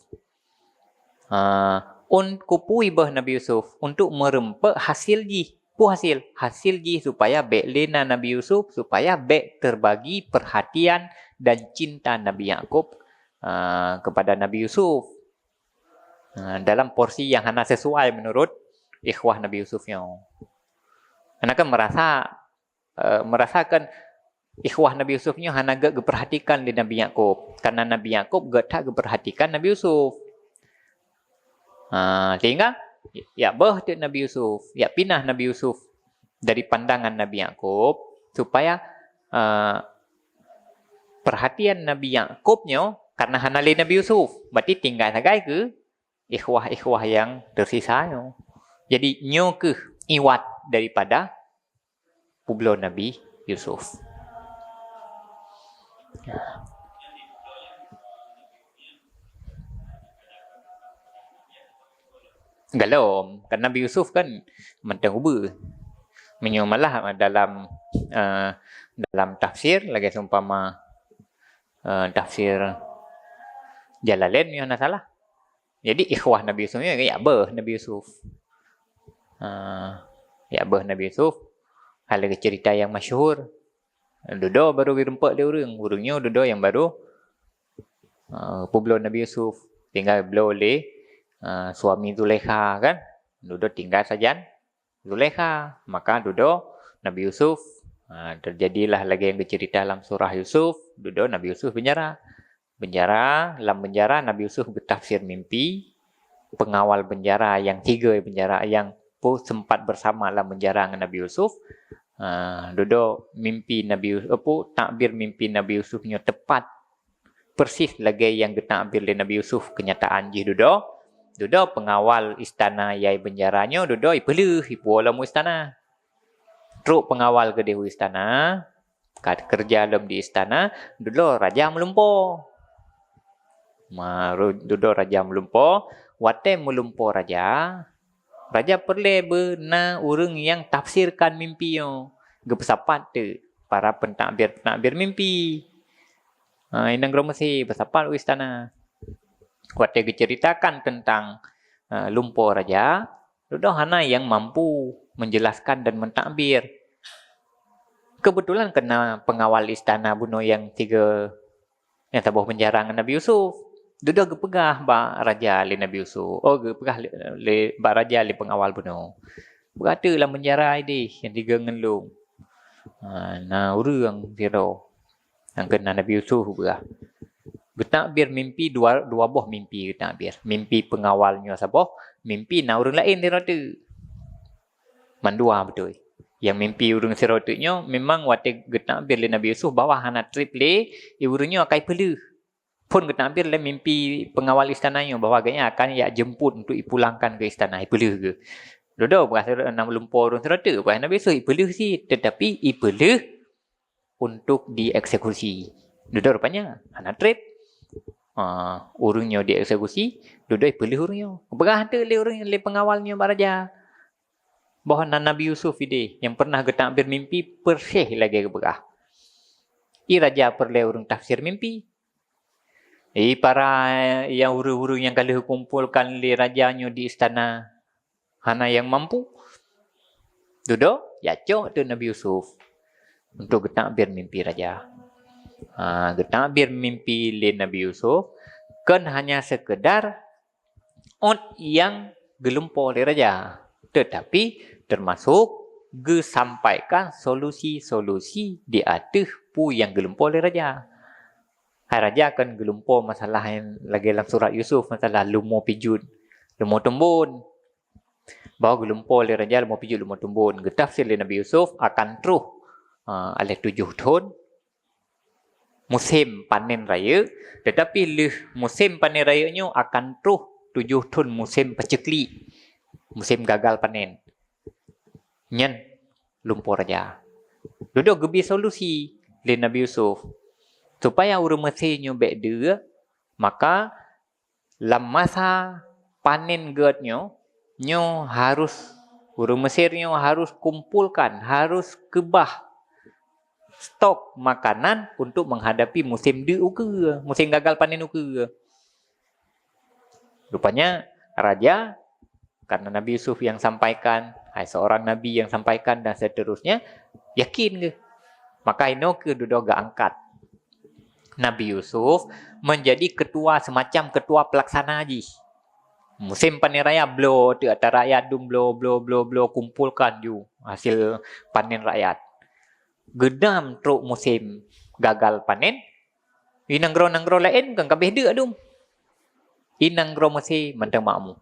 Ha, un-, keupeue beuh Nabi Yusuf untuk meureumpek hasil jih. Peue hasil? Hasil jih supaya bék lé na Nabi Yusuf, supaya bék terbagi perhatian dan cinta Nabi Yakub, ha, kepada Nabi Yusuf. Ha, dalam porsi yang hana sesuai menurut ikhwah Nabi Yusuf nyoe. Karena kan merasa eh, merasakan ikhwah Nabi Yusuf nyoe hana geuperhatikan lé Nabi Yakub, karena Nabi Yakub göt that geuperhatikan Nabi Yusuf. Ha, sehingga yak beuh teuk Nabi Yusuf, yak pinah Nabi Yusuf dari pandangan Nabi Yakub, supaya, eh, perhatian Nabi Yakub nyoe karena hana lé Nabi Yusuf, berarti tinggai sagai keu ikhwah-ikhwah yang tersisa nyoe. Jadi, nyoe keuh iwat daripada peubloe Nabi Yusuf. Galom, kan Nabi Yusuf kan mantong ubeue. Meunyoe malah dalam, eh, dalam tafsir, lagée seumpama, eh, tafsir Jalalain, meunyoe hana salah. Jadi, ikhwah Nabi Yusuf nyoe yak beuh Nabi Yusuf. Ha, yak beuh Nabi Yusuf, hal lagée cerita nyang masyhur. Dudoe baru geureumpok lé ureuëng. Ureuëng nyoe dudoe nyang baru, ha, peubloe Nabi Yusuf. Tinggai bloe lé, ha, suami Zulaikha kan. Dudoe tinggai sajan Zulaikha. Maka dudoe Nabi Yusuf, ha, terjadilah lagée nyang geucerita lam surah Yusuf, dudoe Nabi Yusuf beunjara. Beunjara, lam beunjara Nabi Yusuf geutafsir mimpi, peungawal beunjara nyang tiga beunjara nyang po sempat bersama lam beunjara ngon Nabi Yusuf. Ah, dudoe mimpi Nabi Yus-, apo, takbir mimpi Nabi Yusuf nyoe tepat persis lagée nyang geutakbir lé Nabi Yusuf, keunyataan jih dudoe. Dudoe peungawal istana nyang beunjara nyoe dudoe ipeuleueh, ipuwoe lam istana. Trok peungawal keudeh u istana, ka keureuja lom di istana, dudoe raja meulumpoe. Ma, ru-, dudoe raja meulumpoe, watée meulumpoe raja, raja peureulée beu na ureuëng nyang tafsirkan mimpi nyoe, geupeusapat teuk para pentakbir-pentakbir mimpi. Ha, inong Gurée Meusi peusapat u istana. Watée geuceuritakan teuntang, eh, lumpoe raja, dudoe hana nyang mampu menjelaskan dan mentakbir. Keubeutulan keuh na peungawal istana bunoe nyang tiga nyang saboh beunjara ngon Nabi Yusuf. Dudoe geupeugah bak raja lé Nabi Yusuf. Oh, geupeugah lé, lé, bak raja lé peungawal bunoe. Beugateuk lam beunjara ideh nyang tiga ngon lôn. Ha, na ureuëng sidroe. Nyang keunan Nabi Yusuf geupeugah. Geutakbir mimpi dua, dua boh mimpi geutakbir. Mimpi peungawal nyoe saboh, mimpi na ureuëng laén sidroe teuk. Mandua beutôi. Nyang mimpi ureuëng sidroe teuk nyoe memang watée geutakbir lé Nabi Yusuf bahwa hana treb lé, i ureuëng nyoe akai peuleueh. Phon geutakbir lé mimpi peungawal istana nyoe bahwa gobnyan akan jak jemput untuk ipulangkan ke istana, ipeuleueh geuh. Dudoe beugateuk na lumpoe ureuëng sidroe teuk, beugateuk Nabi Yusuf ipeuleueh cit, tetapi ipeuleueh untuk dieksekusi. Dudoe rupanya hana treb. Ah, ureuëng nyoe dieksekusi, dudoe ipeuleueh ureuëng nyoe. Geupeugah teuk lé ureuëng lé peungawal nyoe bak raja bahwa na Nabi Yusuf ideh nyang pernah geutakbir mimpi persis lagée geupeugah. I raja peureulée ureuëng tafsir mimpi. I para nyang ureuëng-ureuëng nyang ka lheueh geukumpolkan lé raja nyoe di istana hana nyang mampu. Dudoe, jak cok teuk Nabi Yusuf untuk geutakbir mimpi raja. Ha, geutakbir mimpi lé Nabi Yusuf kon hanya sekedar ot nyang geulumpoe lé raja, tetapi termasuk geusampaikan solusi-solusi di ateueh peue nyang geulumpoe lé raja. Hai raja kan geulumpoe masalah nyang lagée lam surat Yusuf, masalah leumo pijuet, leumo teumbon. Bahwa geulumpoe lé raja leumo pijuet, leumo teumbon. Geutafsir lé Nabi Yusuf akan troh, ah, aléh tujoh thon musém panen rayeuk, teutapi lheueh musém panen rayeuk nyoe akan troh tujoh thon musém peuceuklik, musém gagal panen. Nyan lumpoe raja. Dudoe geubri solusi lé Nabi Yusuf, supaya ureuëng Mesir nyoe bék deuk, maka lam masa panen gét nyoe, nyoe harus, ureuëng Mesir nyoe harus kumpulkan, harus keubah stok makanan untuk menghadapi musim deuk ukeue, musim gagal panen ukeue. Rupanya raja, karena Nabi Yusuf yang sampaikan, hai seorang nabi yang sampaikan dan seterusnya, yakin geuh. Maka inoe keuh dudoe geuangkat Nabi Yusuf menjadi ketua, semacam ketua pelaksana jih. Musim panen raya bloe teuk ata rakyat dum bloe, bloe, bloe, bloe, kumpulkan ju hasil panen rakyat. Geudam trok musim gagal panen, di nanggroe-nanggroe laén kan ka abéh deuk dum. Di nanggroe Mesir mantong makmu.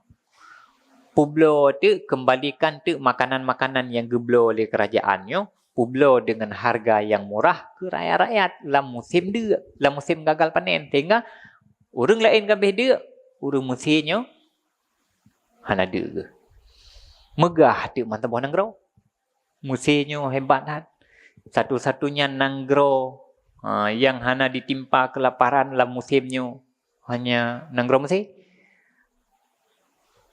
Peubloe teuk, kembalikan teuk makanan-makanan nyang geubloe lé keurajeuen nyoe, peubloe deungon hareuga nyang murah keu rakyat-rakyat lam musim deuk, lam musim gagal panen, sehingga ureuëng laén ka abéh deuk, ureuëng Mesir nyoe hana deuk geuh. Meugah teuk mantong boh nanggroe. Mesir nyoe hebat that. Satu-satunya nanggroe, ha, nyang hana ditimpa keulaparan lam musim nyoe hanya nanggroe Mesir.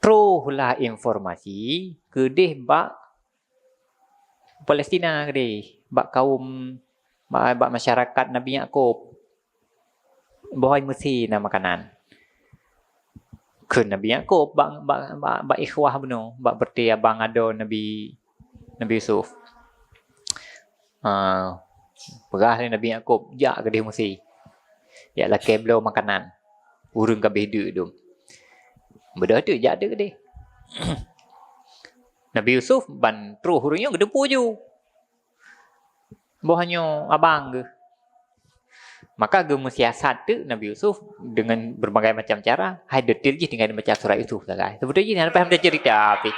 Troh lah informasi keudeh bak Palestina keudeh, bak kaum, bak, bak masyarakat Nabi Yakub. Boh hai Mesir na makanan. Kheun Nabi Yakub bak, bak, bak, bak ikhwah bunoe, bak berarti abang adoe Nabi, Nabi Yusuf. Ah, peugah lé Nabi Yakub, "Jak keudeh Mesir. Jak lakée bloe makanan. Ureuëng ka abéh deuk dum." Beudôh teuk jak teuk keudeh. Nabi Yusuf ban troh ureuëng nyoe geuteupeue ju. Boh nyoe abang geuh. Maka geumeusiasat teuk Nabi Yusuf dengan berbagai macam cara. Hai detail jih tinggai baca surat Yusuf sagai. Sebetulnya jih hana payah baca cerita pih.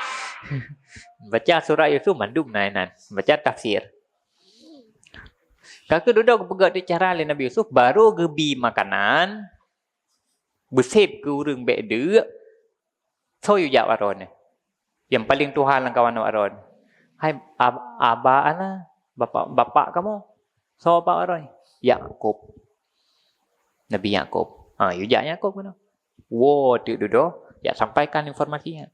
Baca surat Yusuf mandum na inan. Baca tafsir. Ka keuh dudoe geupeugah teuk cara lé Nabi Yusuf, baru geubi makanan, beuseb keu ureuëng bék deuk, soe yue jak bak droeneuh. Nyang paleng tuha lam kawan awak droeneuh. "Hai ab-, aba ana, bapak, bapak kamoe, soe bapak droeneuh?" "Yakub." Nabi Yakub. Ha, yue jak Yakub keunoe. Woe teuk dudoe, jak sampaikan informasi nyan.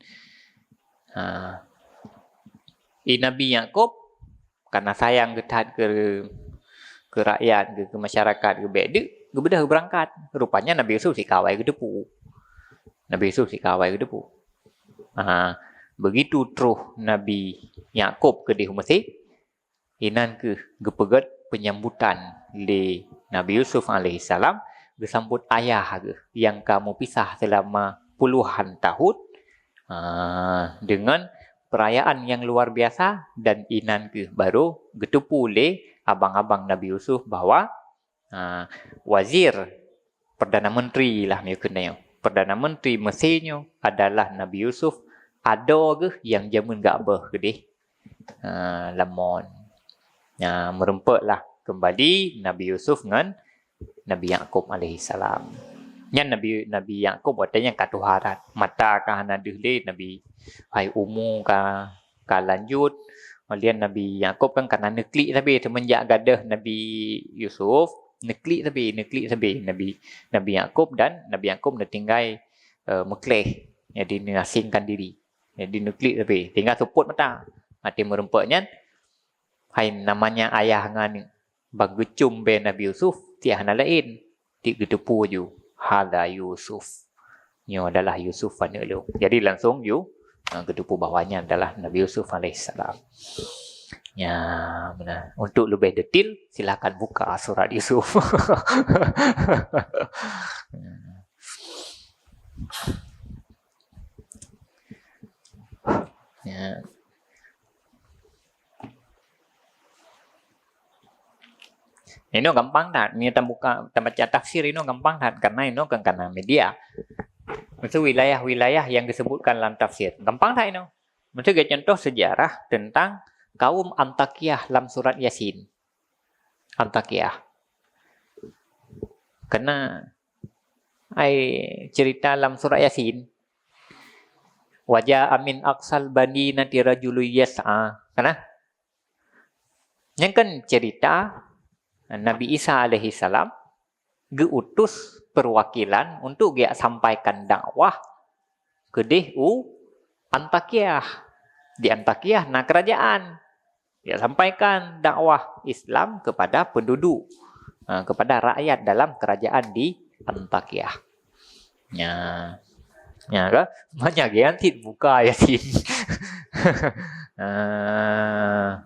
Ha. Di Nabi Yakub, karena sayang geuh that keu, keu rakyat geuh, keu masyarakat geuh bék deuk, geubeudôh geubeurangkat. Rupanya Nabi Yusuf sika awai geuteupeue. Nabi Yusuf sika awai geuteupeue. Ha, begitu troh Nabi Yakub keudeh u Mesir, inan keuh geupeugét penyambutan lé Nabi Yusuf alaihissalam, geusambot ayah geuh nyang ka meupisah seulama puluhan tahun, ha, dengan perayaan yang luar biasa, dan inan keuh baru geuteupeue lé abang-abang Nabi Yusuf bahwa, ha, wazir, perdana menteri lah meunyoe keunoe. Perdana menteri Mesir nyoe adalah Nabi Yusuf, adoe geuh nyang jameun geuabah keudeh, ha, lam mon. Ha, meurumpok lah kembali Nabi Yusuf ngon Nabi Yakub alaihissalam. Nyan Nabi, Nabi Yakub watée nyan ka tuha that. Mata ka hana deuh lé Nabi, hai umu ka, ka lanjut. Kemudian Nabi Yakub kan ka na neuklik sabe, seumenjak gadôh Nabi Yusuf, neuklik sabe, neuklik sabe Nabi, Nabi Yakub, dan Nabi Yakub neutinggai, eh, meukleh, jadi neuasingkan diri. Jadi neuklik sabe, tinggai seupôt mata. Watée meurumpok nyan, hai namanya ayah ngon aneuk, ban geucom bée Nabi Yusuf, tiah hana laén, tiek geuteupeue ju, "Hadza Yusuf." Nyoe adalah Yusuf aneuk lôn. Jadi langsung ju, ha, geuteupeue bahwa nyan adalah Nabi Yusuf alaihissalam. Ya, benar. Untuk lebih detail, silakan buka surat Yusuf. Ya. Inoe gampang that, meunyoe tabuka, tabaca tafsir inoe gampang that, karena inoe kan kana media. Maksud wilayah-wilayah yang disebutkan dalam tafsir. Gampang that inoe. Maksud contoh sejarah tentang kaum Antakiah lam surat Yasin. Antakiah. Karena ai cerita lam surat Yasin, "Wa ja'a min aqsal madinati rajulun yas'a." Kana? Nyan kan cerita Nabi Isa alaihi salam geuutus perwakilan untuk geujak sampaikan dakwah keudeh u Antakiah. Di Antakiah na kerajaan. Geujak sampaikan dakwah Islam kepada penduduk, ha, kepada rakyat dalam kerajaan di Antakiah. Nya. Nya kan? Banyak yang tit buka Yasin. Ah.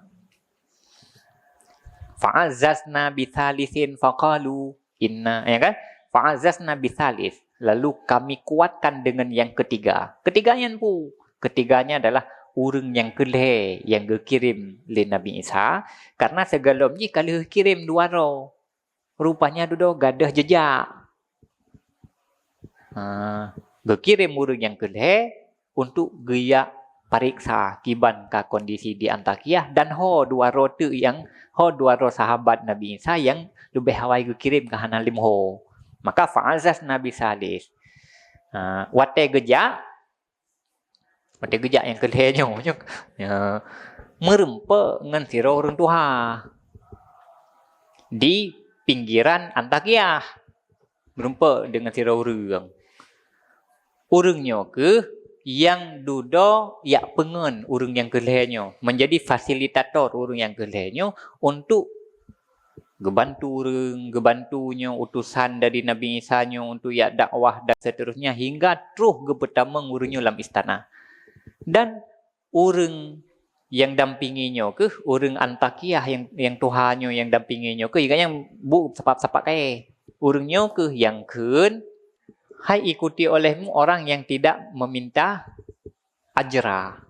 "Fa'azzazna bitsalisin faqalu inna," ya kan? "Fa'azzazna bitsalis." Lalu kami kuatkan dengan yang ketiga. Ketiga nyan pu? Ketiganya adalah ureueng nyang keu lhèe nyang geukirém lé Nabi Isa, karena sigohlom jih ka lheueh kirém dua droe. Rupanya dudoe gadôh jeujak. Ha, geukirém ureueng nyang keu lhèe untuk geujak pareksa kiban ka kondisi di Antakiah dan ho dua droe teuk nyang, ho dua droe sahabat Nabi Isa nyang leubeh awai geukirém ka hana lé meuho. Maka fa'azzazna bitsalis. Ha, watèe geujak, watèe geujak nyang keu lhèe nyoe, nyoe, ya, meureumpok ngon sidroe ureueng tuha di pinggiran Antakiah. Meureumpok deungon sidroe ureueng. Ureueng nyoe keuh nyang dudoe jak peungon ureueng nyang keu lhèe nyoe, menjadi fasilitator ureueng nyang keu lhèe nyoe untuk geubantu ureueng, geubantu nyoe utosan dari Nabi Isa nyoe untuk jak dakwah dan seterusnya, hingga troh geupeutamong ureueng nyoe lam istana. Dan ureueng nyang dampingi nyoe keuh, ureueng Antakiah nyang, nyang tuha nyoe nyang dampingi nyoe keuh, gobnyan buet sapat-sapat kayèe. Ureueng nyoe keuh nyang kheun, "Hai ikuti olehmu orang yang tidak meminta ajra."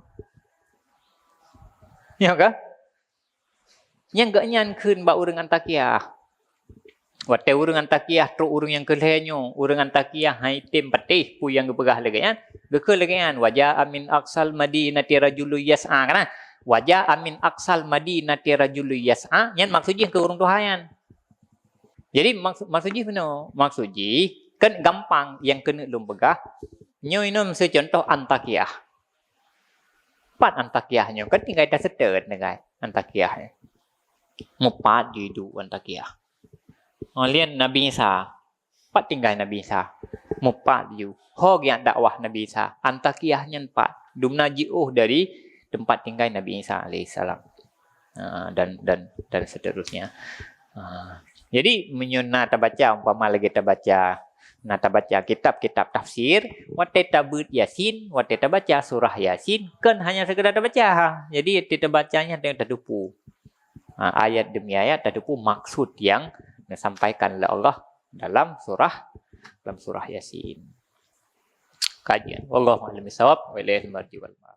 Nyoe kah? Nyang gobnyan kheun bak ureueng Antakiah. Watèe ureueng Antakiah trok ureueng nyang keu lhèe nyoe, ureueng Antakiah han item patéh peue nyang geupeugah lagèe nyan. Geukheun lagèe nyan, "Wa ja'a min aqsal madinati rajulun yas'a," kana? "Wa ja'a min aqsal madinati rajulun yas'a," nyan maksud jih keu ureueng tuha nyan. Jadi, maksud, maksud jih bunoe? Maksud jih, kan gampang nyang keuneuk lôn peugah. Nyoe inoe miseu contoh Antakiah. Pat Antakiah nyoe? Kan tinggai taseutôt tinggai Antakiah nyoe. Mupat jih duek Antakiah. Oh, lheueh Nabi Isa. Pat tinggai Nabi Isa? Mupat jih. Ho geujak dakwah Nabi Isa, Antakiah nyan pat. Dumna jiôh dari tempat tinggai Nabi Isa alaihissalam. Ha, dan, dan, dan seterusnya. Ha. Jadi, meunyoe na tabaca, umpama lagèe tabaca, na tabaca kitab-kitab tafsir, watèe tabeuet Yasin, watèe tabaca surah Yasin, kon hanya sekedar tabaca. Jadi, watèe tabaca nyan teutupu. Ha, ayat demi ayat tatupeue maksud nyang disampaikan lé Allah dalam surah, dalam surah Yasin. Kajian. Wallahu a'lam bishawab. Wa ilaihil marji wal ma'ab.